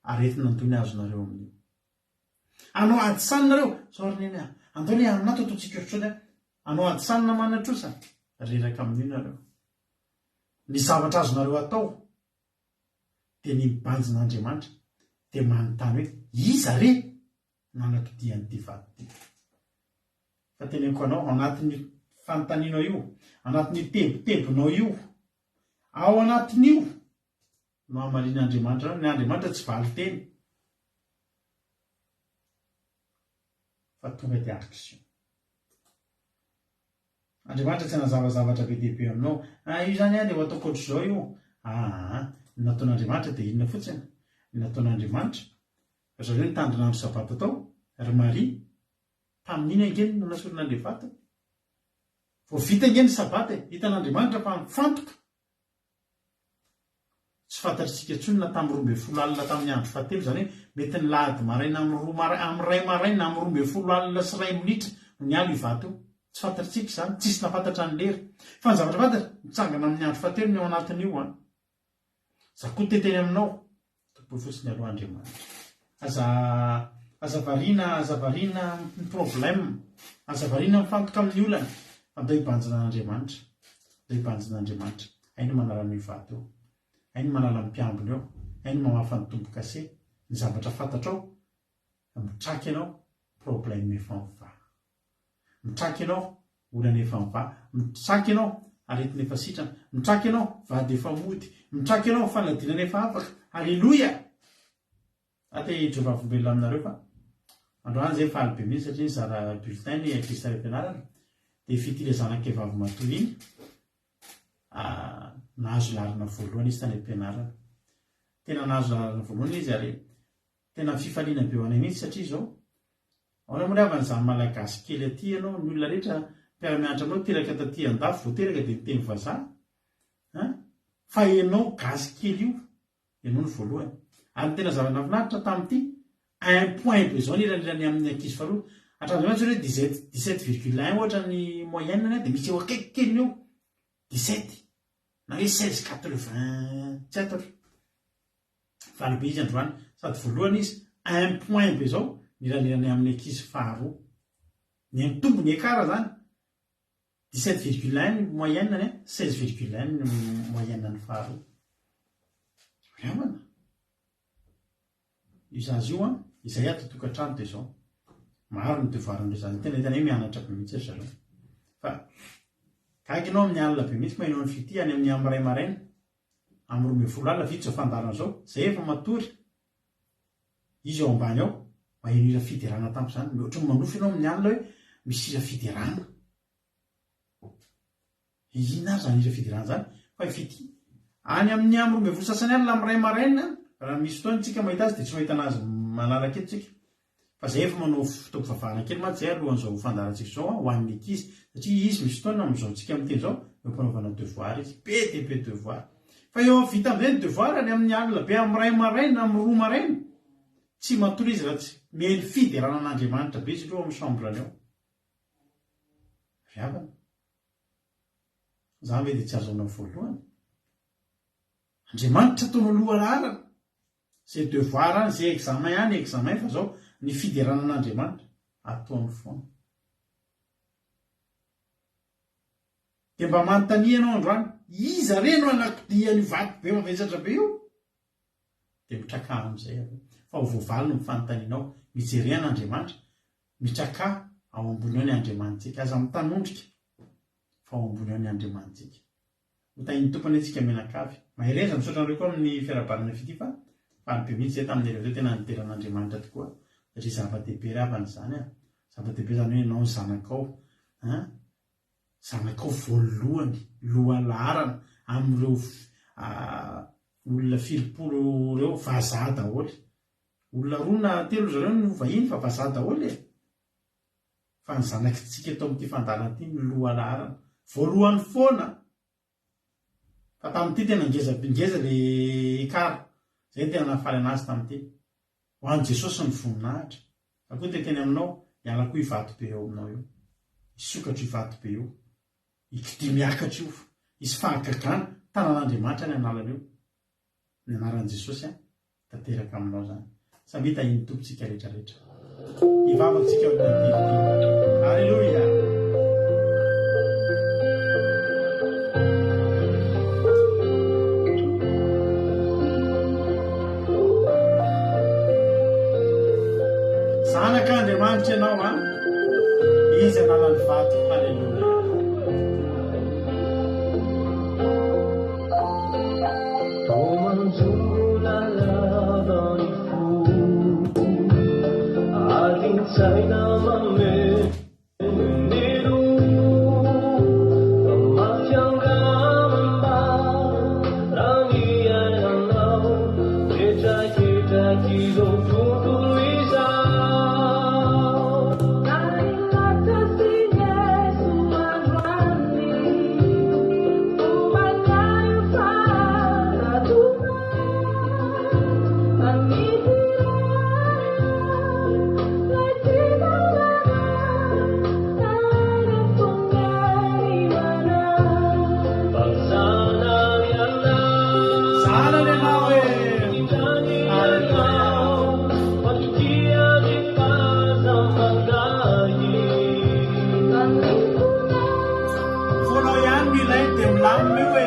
Aretina an-doha ny azonareo amin'io. Anao ady sany nareo, zao ry neny a, andao le anona ato ataontsika ohatr'izao dia anao ady sany namana trosa, reraka amin'io nareo. Ny zavatra azonareo atao dia ny mibanjina Andriamanitra dia manontany hoe iza re no hanatodiha an'ity vato ity. Fa teneniko anao, ao anatin'io fanontanianao io, anatin'io tebitebinao io, ao anatin'io no hamalian'Andriamanitra anao, ny Andriamanitra tsy valin-teny. Fa tonga dia action. Andriamanitra tsy hanazava zavatra be dia be aminao. Ah, io izany an, dia ho ataoko ohatr'izao io. Aa, ny nataon'Andriamanitra dia inona fotsiny? Ny nataon'Andriamanitra, ry zareo nitandrina andro sabata tao, ry Maria, tamin'iny ange no nasorina an'ilay vato. Vao vita ange ny sabata e, hitan'Andriamanitra fa mifantoka Tsy fantatr'isika intsony na tamin'ny 12 alina tamin'ny andro fahatelo, izany hoe mety ny lahady maraina amin'ny roa maraina, amin'ny iray maraina, amin'ny 12 alina sy iray minitra no niala io vato io. Tsy fantatr'isika izany, tsisy nahafantatra ny lera. Fa ny zavatra fantatra, mitsangana amin'ny andro fahatelo ny ao anatin'io an. Za koa te hiteny aminao, Tompoy fotsiny aloha Andriamanitra. Aza aza variana aza variana amin'ny problème, aza variana mifantoka amin'ny olana, fa ndao hibanjina an'Andriamanitra. Ndao hibanjina an'Andriamanitra. Hainy manala an'io vato io. Hainy manala ny mpiambina eo. Hainy mamafa ny tombo-kase. Ny zavatra fantatrao, mitraka ianao, problème efa mivaha. Mitraka ianao, olana efa mivaha. Mitraka ianao, aretina efa sitrana. Mitraka ianao, vady efa mody. Mitraka ianao, fanadinana efa afaka. Aleloia! Za te hijoro vavolombelona aminareo fa androany zay faly be mihitsy satria nizara bulletin ny ankizy tany am-pianarana dia f'ity ilay zanakay vavimatoa iny nahazo laharana voalohany izy tany am-pianarana. Tena nahazo laharana voalohany izy ary Tena fifaliana be ho anay mihitsy satria izao, ahoana moa ry havana izany malagasy kely aty ianao, ny olona rehetra mpiara-mianatra aminao teraka taty andafy vao teraka dia miteny vazaha an, fa ianao gasy kely io, ianao no voalohany. Ary ny tena zava-nahafinaritra tamin'ity, un point be izao ny elanelany amin'ny ankizy faharoa, hatramin'izay mantsy hoe dix-sept, dix-sept virgule un ohatra ny moyenne-ny dia misy eo akaiky keliny eo, dix-sept na hoe seize quatre-vingt tsy fantatro. Faly be izy androany. Sady voalohany izy, un point be zao, nilanilany amin'ny ankizy faharoa. Niha-nitombo ny écart zany. 17 virgule un ny moyenne-ny an, 16 virgule un ny moyenne-ny faharoa. Ry havana, io zaza io an, izay ato an-tokantrano dia izao. Maro ny devoir-n'ireo zaza. Tena hitanay hoe mianatra be mihitsy ry zareo. Fa gaga ianao amin'ny alina be mihitsy maheno an'i Fitia any amin'ny amin'ny iray maraina. Amin'ny 12 alina vita izao fandaharana izao, izay efa matory, izy ao ambany ao, maheno hira fiderana tampoka izany, ohatran'ny manofy ianao amin'ny alina hoe misy hira fiderana. Inona ary izany hira fiderana izany? Fa i Fitia, any amin'ny amin'ny 12 sasany alina amin'ny iray maraina, raha misy fotoana tsika mahita azy dia tsy mahita anazy malalaka eto tsika. Fa zay efa manao fotoam-pivavahana kely mantsy zay alohan'izao fandaharantsika izao ho an'ny ankizy satria izy misy fotoana amin'izao tsika miteny izao eo am-panaovana devoir izy, be dia be devoir. Fa eo amin'ny vita amin'izay ny devoir any amin'ny alina be amin'ny iray maraina, amin'ny roa maraina, tsy matory izy raha tsy mihaino fiderana an'Andriamanitra be izy ireo ao amin'ny chambre-ny ao. Ry havana, izany ve dia tsy azahoana voalohany? Andriamanitra ataonao lohalaharana. Zay devoir any, zay examen any examen fa zao ny fiderana an'Andriamanitra ataony foana. Dia mba manontania ianao androany, iza re no hanakodia an'io vato be mavesatra be io? Dia mitraka amin'izay avy eo. Fa ho voavaly ny fanontanianao. Mijere an'Andriamanitra, mitraka ao ambony ao ny Andriamanitsika. Aza mitanondrika fa ao ambony ao ny Andriamanitsika. Ho tahin'ny Tompo anie tsika mianakavy. Mahereza, misaotra anareo koa amin'ny fiarahabanana fitia fa faly be mihitsy zay tamin'ny herinareo tena nidera an'Andriamanitra tokoa satria zava-dehibe ry havana izany a! Zava-dehibe izany hoe ianao ny zanakao an! Zanakao voalohany, lohalaharana amin'ireo olona filipolo ireo, vazaha daholo. Olona roa na telo zareo no vahiny fa vazaha daholo e! Fa ny zanakitsika eto amin'ity fandalana ity no lohalaharana. Voalohany foana! Fa tamin'ity tena ngeza ngeza le écart. Zay no tena nahafaly anazy tamin'ity. Ho an'i Jesosy ny voninahitra. Za koa te hiteny aminao, hiala koa io vato be eo aminao io. Hisokatra io vato be io. Hikidia miakatra io. Hisy fahagagana. Tanan'Andriamanitra ny hanala an'io. Ny anaran'i Jesosy an, tanteraka aminao izany. Samia tahin'ny Tompo tsika rehetra rehetra. Hivavaka tsika ao amin'ity ity. Alléluia. Zanak'Andriamanitra ianao an. Izy analan'ny vato. Alléluia. Zanany ianao e! Aleloia! Fonao ihany no ilainy dia milamina io e!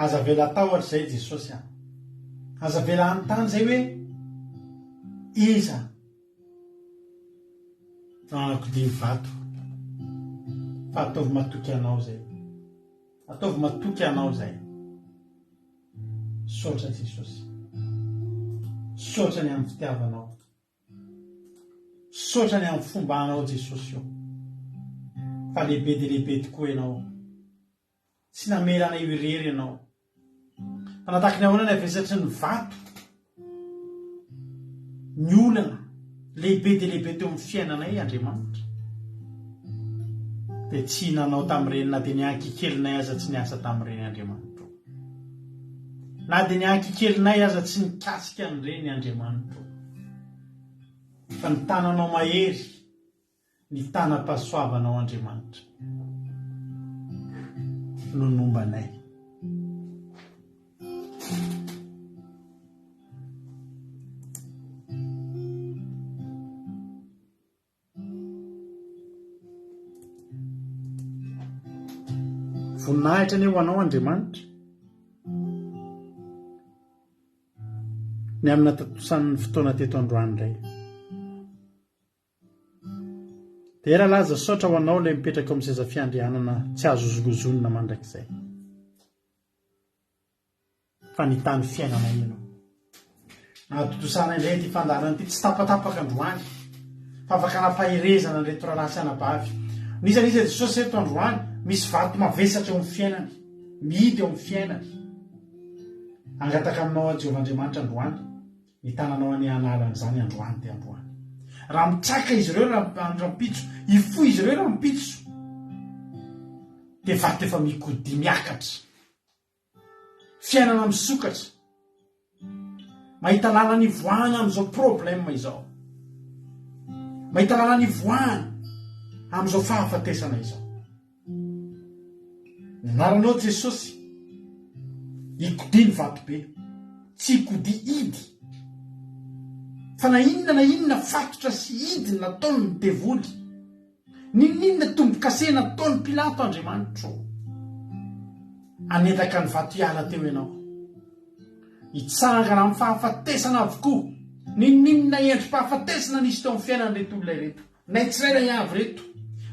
Aza avela hatahotra izay Jesosy a. Aza avela hanontany izay hoe iza no hanakodia ny vato. Fa ataovy matoky anao izay. Ataovy matoky anao izay. Misaotra Jesosy. Misaotra ny amin'ny fitiavanao. Misaotra ny amin'ny fombanao Jesosy o. Fa lehibe dia lehibe tokoa ianao. Tsy namela anay ho irery ianao. Fa nataky ny ahoana ny havesatry ny vato, ny olana lehibe dia lehibe teo amin'ny fiainanay Andriamanitra. Dia tsy nanao tamin'ireny na dia ny ankikelinay aza tsy niasa tamin'ireny Andriamanitro. Na dia ny ankikelinay aza tsy nikasika an'ireny Andriamanitro. Fa ny tananao mahery Ny tanam-pahasoavanao Andriamanitra no nomba anay. Voninahitra anie ho anao Andriamanitra. Ny amin'ny nahatontosan'ny fotoana teto androany indray. Dera laza saotra ho anao ilay mipetraka eo amin'ny seza fiandrianana tsy azo hozongozonina mandrakizay. Fa nitany fiainana ianao. Nahatontosana indray ity fandaharana ity tsy tapatapaka androany. Fa afaka nampaherezana an'ireto rahalahy sy anabavy. N'iza n'iza Jesosy eto androany, misy vato mavesatra eo amin'ny fiainany, mihidy eo amin'ny fiainany. Hangataka aminao aho Jehovah Andriamanitra androany. Ny tananao anie hanala an'izany androany dia androany. Raha mitraka izy ireo rahampitso, hifoha izy ireo rahampitso, dia vato efa mikodia miakatra. Fiainana misokatra. Mahita lalana ivoahana amin'izao problème izao. Mahita lalana ivoahana amin'izao fahafatesana izao. Ny anaranao Jesosy, ikodia ny vatobe, tsy ikodia hidy. Fa na inona na inona fatotra sy hidy nataon'ny devoly, n'inon'inona tombo-kase nataon'i Pilato Andriamanitro, hanendaka ny vato hiala teo ianao. Hitsangana amin'ny fahafatesana avokoa, n'inon'inona endri-pahafatesana nisy teo amin'ny fiainan'ireto olona ireto. Nay tsirairay avy reto,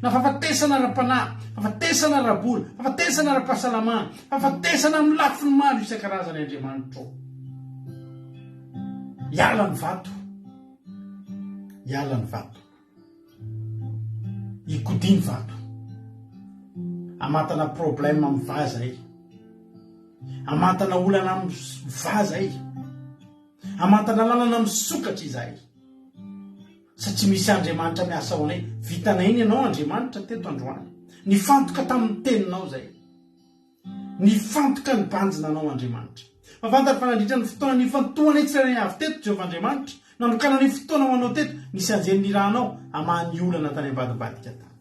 na fahafatesana ara-panahy, fahafatesana ara-bola, fahafatesana ara-pahasalamana, fahafatesana amin'ny lafiny maro isan-karazany Andriamanitra ô. Hiala ny vato. Hiala ny vato. Hikodia ny vato. Hamantana problème amin'ny vaza e. Hamantana olana amin'ny vaza e. Hamantana lalana misokatra izahay. Satria misy Andriamanitra miasa ao anay. Vitanay ny Anao Andriamanitra teto androany. Nifantoka tamin'ny Teninao izay. Nifantoka nibanjina Anao Andriamanitra. Fa fantaro fa nandritra ny fotoana nifantohanay tsirairay avy teto Jehovah Andriamanitra, nanokananay fotoana ho Anao teto, nisy anjely nirahanao hamaha ny olana tany ambadimbadika tany.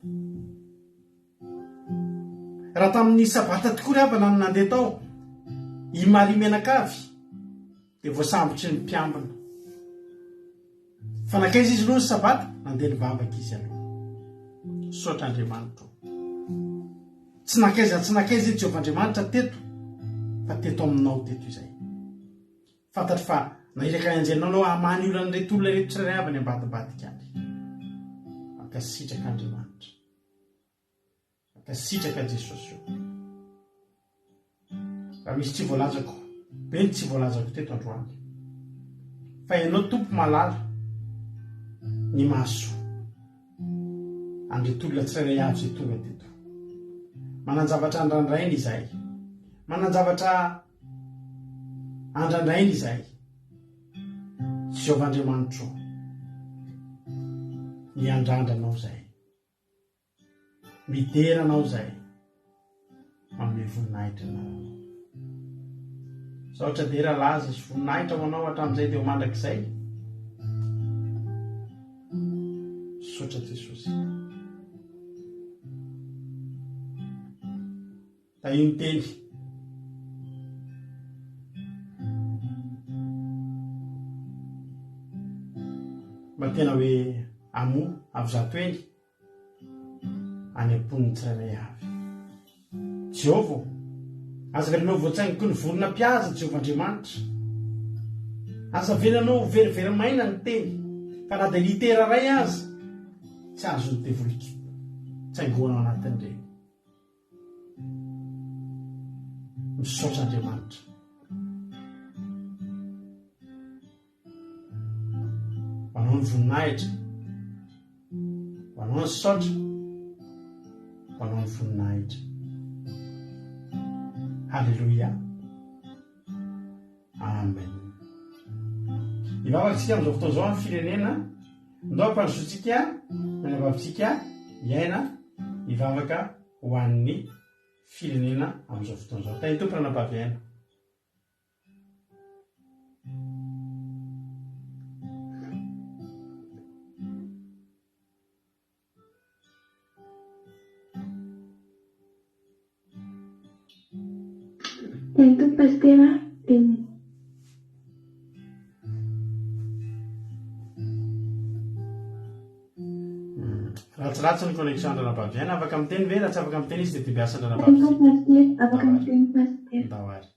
Raha tamin'ny Sabata tokoa ry havana no nandeha tao i Maria mianakavy, Dia voasambotry ny mpiambina. Fa nankaiza izy aloha ny sabata? Nandeha nivavaka izy aloha. Misaotra Andriamanitra o. Tsy nankaiza tsy nankaiza i Jehovah Andriamanitra teto, fa teto aminao teto izay. Fantatro fa nahiraka ny anjelinao ianao hamaha ny olan'ireto olona ireto tsirairay avy any ambadimbadika any. Mankasitraka Andriamanitra. Mankasitraka Jesosy o. Raha misy tsy voalazako, be ny tsy voalazako teto androany. Fa ianao Tompo mahalala ny mahasoa an'ireto olona tsirairay avy izay tonga teto. Manan-javatra andrandraina izahay. Manan-javatra andrandraina izahay. Jehovah Andriamanitro, miandrandra anao izahay. Midera anao izahay manome voninahitra ny anaranao. Misaotra dera laza sy voninahitra ho anao hatramin'izay dia ho mandrakizay. Misaotra Jesosy. Tahio ny teny. Mba tena hoe amoa avy zato eny. any am-pon'ny tsirairay avy. Jehovah ô, Aza avelanao voatsaingoky ny vorona mpihaza, Jehovah Andriamanitra. Aza avelanao ho verivery maina ny teny, fa na dia litera iray aza tsy azon'ny devoly tsaingohana ao anatin'ireny. Misaotra Andriamanitra. Ho anao ny voninahitra. Ho anao ny saotra. Ho anao ny voninahitra. Haleloia. Amen. Hivavaka isika amin'izao fotoana izao amin'ny firenena. Ndao hampandrosoantsika ny anabavintsika hiaina hivavaka ho an'ny firenena amin'izao fotoana izao. Tahin'ny Tompo ranabavy aina. Tahin'ny Tompo Pasitera dia Ratsiratsy ny connexion an-dRanabavy Aina. Afaka miteny ve? Raha tsy afaka miteny izy dia dimbiasan-dRanabavy Tahin'ny Tompo Pasitera, afaka miteny Pasitera. Ndao ary.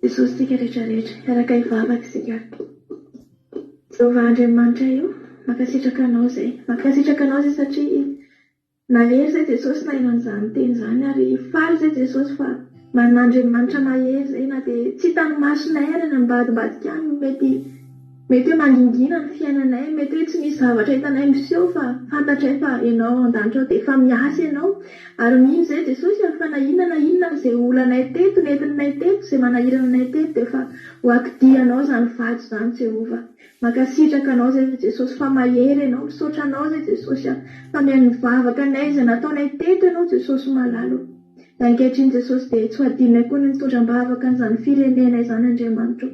Jesosy tsika rehetra rehetra, hiaraka hivavaka isika. Jehovah Andriamanitra io, mankasitraka anao izay. Mankasitraka anao izay satria nahery izay Jesosy naheno an'izany teny izany ary faly izay Jesosy fa manana Andriamanitra mahery izay na dia tsy hitan'ny masonay ary any ambadimbadika any mety Mety hoe mangingina ny fiainanay, mety hoe tsy misy zavatra hitanay miseho fa fantatray fa Ianao ao an-danitra ao dia efa miasa Ianao. Ary mino izay Jesosy a, fa na inona na inona izay olanay teto, nentinay teto, izay manahirana anay teto dia efa ho akidianao izany vato izany Jehovah. Mankasitraka Anao izay Jesosy fa mahery Ianao, misaotra Anao izay Jesosy a, fa mihaino ny vavaka anay izay nataonay teto Ianao Jesosy malala o. Dia ankehitriny Jesosy dia tsy ho adinonay koa ny mitondra am-bavaka an'izany firenena izany Andriamanitra o.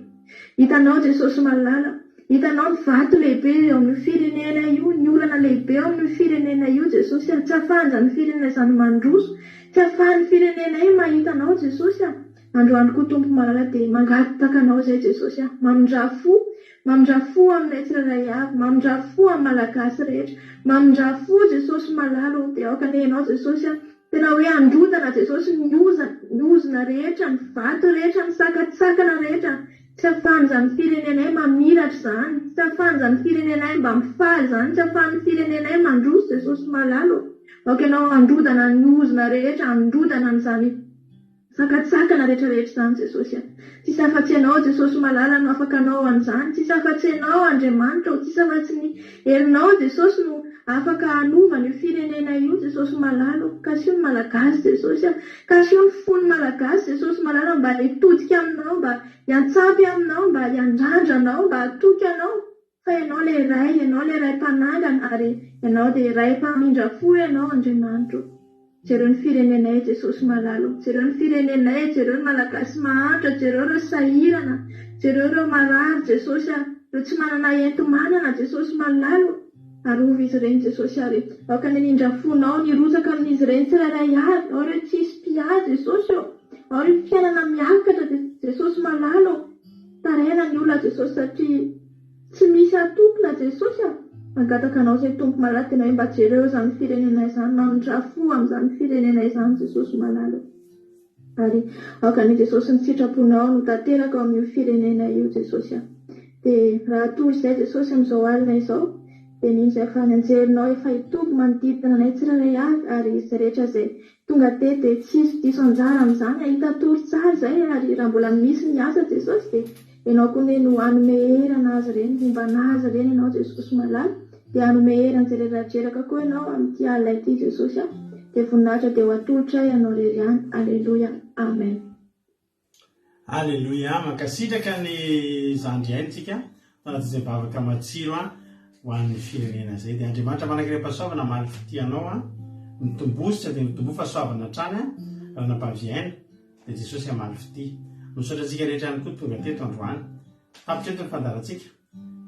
Hitanao Jesosy malala, hitanao ny vato lehibe eo amin'io firenena io, ny olana lehibe eo amin'io firenena io Jesosy a, tsy ahafahan'izany firenena izany mandroso, tsy ahafahan'ny firenena io mahita Anao Jesosy a, androany koa Tompo malala dia mangataka Anao izay Jesosy a, mamindrà fo, mamindrà fo aminay tsirairay avy, mamindrà fo amin'ny Malagasy rehetra, mamindrà fo Jesosy malala ô, dia aoka anie Ianao Jesosy a, Tena hoe handrodana Jesosy ny ozona, ny ozona rehetra, ny vato rehetra, ny sakantsakana rehetra, tsy ahafahan'izany firenenay mamiratra izany, tsy ahafahan'izany firenenay mba mifaly izany, tsy ahafahan'ny firenenay mandroso Jesosy malala ô. Aoka Ianao handrodana ny ozona rehetra, handrodana an'izany. Sakantsakana rehetra rehetra izany Jesosy a! Tsisy afa-tsy Ianao Jesosy malala no afaka hanao an'izany, tsisy afa-tsy Ianao Andriamanitra ô, tsisy afa-tsy ny herinao Jesosy no afaka hanova an'io firenena io Jesosy malala ô, kasiho ny Malagasy Jesosy a, kasiho ny fon'ny Malagasy Jesosy malala mba hitodika aminao, mba hiantsampy aminao, mba hiandrandra anao, mba hatoky anao fa Ianao ilay Ray, Ianao ilay Ray mpanangana ary Ianao dia Ray mpamindra fo Ianao Andriamanitra ô. Jereo ny firenenay Jesosy malala o, jereo ny firenenay, jereo ny Malagasy mahantra, jereo ireo sahirana, jereo ireo marary Jesosy a, ireo tsy manana enti-manana Jesosy malala o, arovy izy ireny Jesosy ary aoka ny indra-fonao ny hirotsaka amin'izy ireny tsirairay avy, ao ireo tsisy mpiahy Jesosy o, ao ireo fiainana miakatra Jesosy malala o, taraina ny olona Jesosy satria. Tsy misy atokona Jesosy a! Mangataka anao zay Tompo malala tena hoe mba jereo izany firenena izany, mamindrà fo amin'izany firenena izany Jesosy malala o! Ary aoka anie Jesosy ny sitraponao no tanteraka ao amin'io firenena io Jesosy a! Dia raha hatory izay Jesosy amin'izao alina izao dia mino izay fa ny anjelinao efa hitoby manodidina anay tsirairay avy ary izay rehetra izay tonga teto dia tsy hisy diso anjara amin'izany, hahita tory tsara izay ary raha mbola misy ny asa Jesosy dia Ianao koa anie no hanome hery an'azy ireny, homba an'azy ireny Ianao Jesosy malala, dia hanome hery an'izay reradreraka koa Ianao amin'ity alina ity Jesosy a, dia voninahitra dia ho atolotray Anao irery ihany, Aleloia, Amen. Aleloia, mankasitraka ny zandry aina tsika tanatin'izay vavaka matsiro a ho an'ny firenena izay dia Andriamanitra manankarem-pahasoavana hamaly fitia anao a mitomboa sisa dia mitomboa fahasoavana hatrany a ranabavy aina Dia Jesosy hamaly fitia. Misaotra antsika rehetra ihany koa tonga teto androany. Tapitra eto ny fandaharantsika.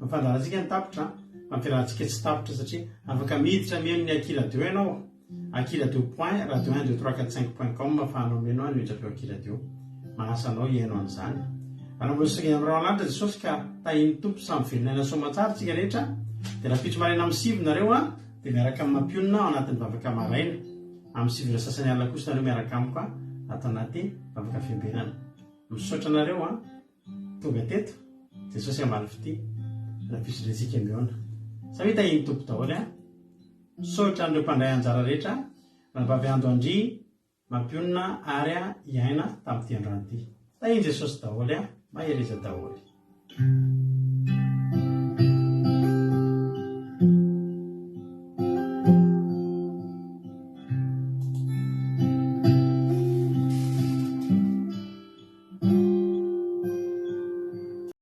Ny fandaharantsika no tapitra fa ny fiarahantsika tsy tapitra satria afaka miditra mihaino ny Aky Radio ianao. Aky Radio point radio un deux trois quatre cinq point com ahafahanao mihaino ny onjam-peo Aky Radio. Manasa anao hihaino an'izany. Raha mbola soriana amin'ny rahona lanitra Jesosy ka tahin'ny Tompo samy velona aina soamantsara tsika rehetra dia rahampitso maraina amin'ny sivy nareo dia miaraka amin'ny mampionona ao anatin'ny vavaka maraina. Amin'ny 9 ora sasany alina kosa nareo miaraka amiko ato anaty vavaka fiambenana. Misaotra anareo an! Tonga teto, Jesosy hamaly fitia, rahampitso indray tsika mihaona. Samia tahian'ny Tompo daholo an! Misaotra an'ireo mpandray anjara rehetra, Ranabavy Ando Andria, Mampionona ary i Aina tamin'ity androany ity. Tahian'i Jesosy daholo an! Mahereza daholo.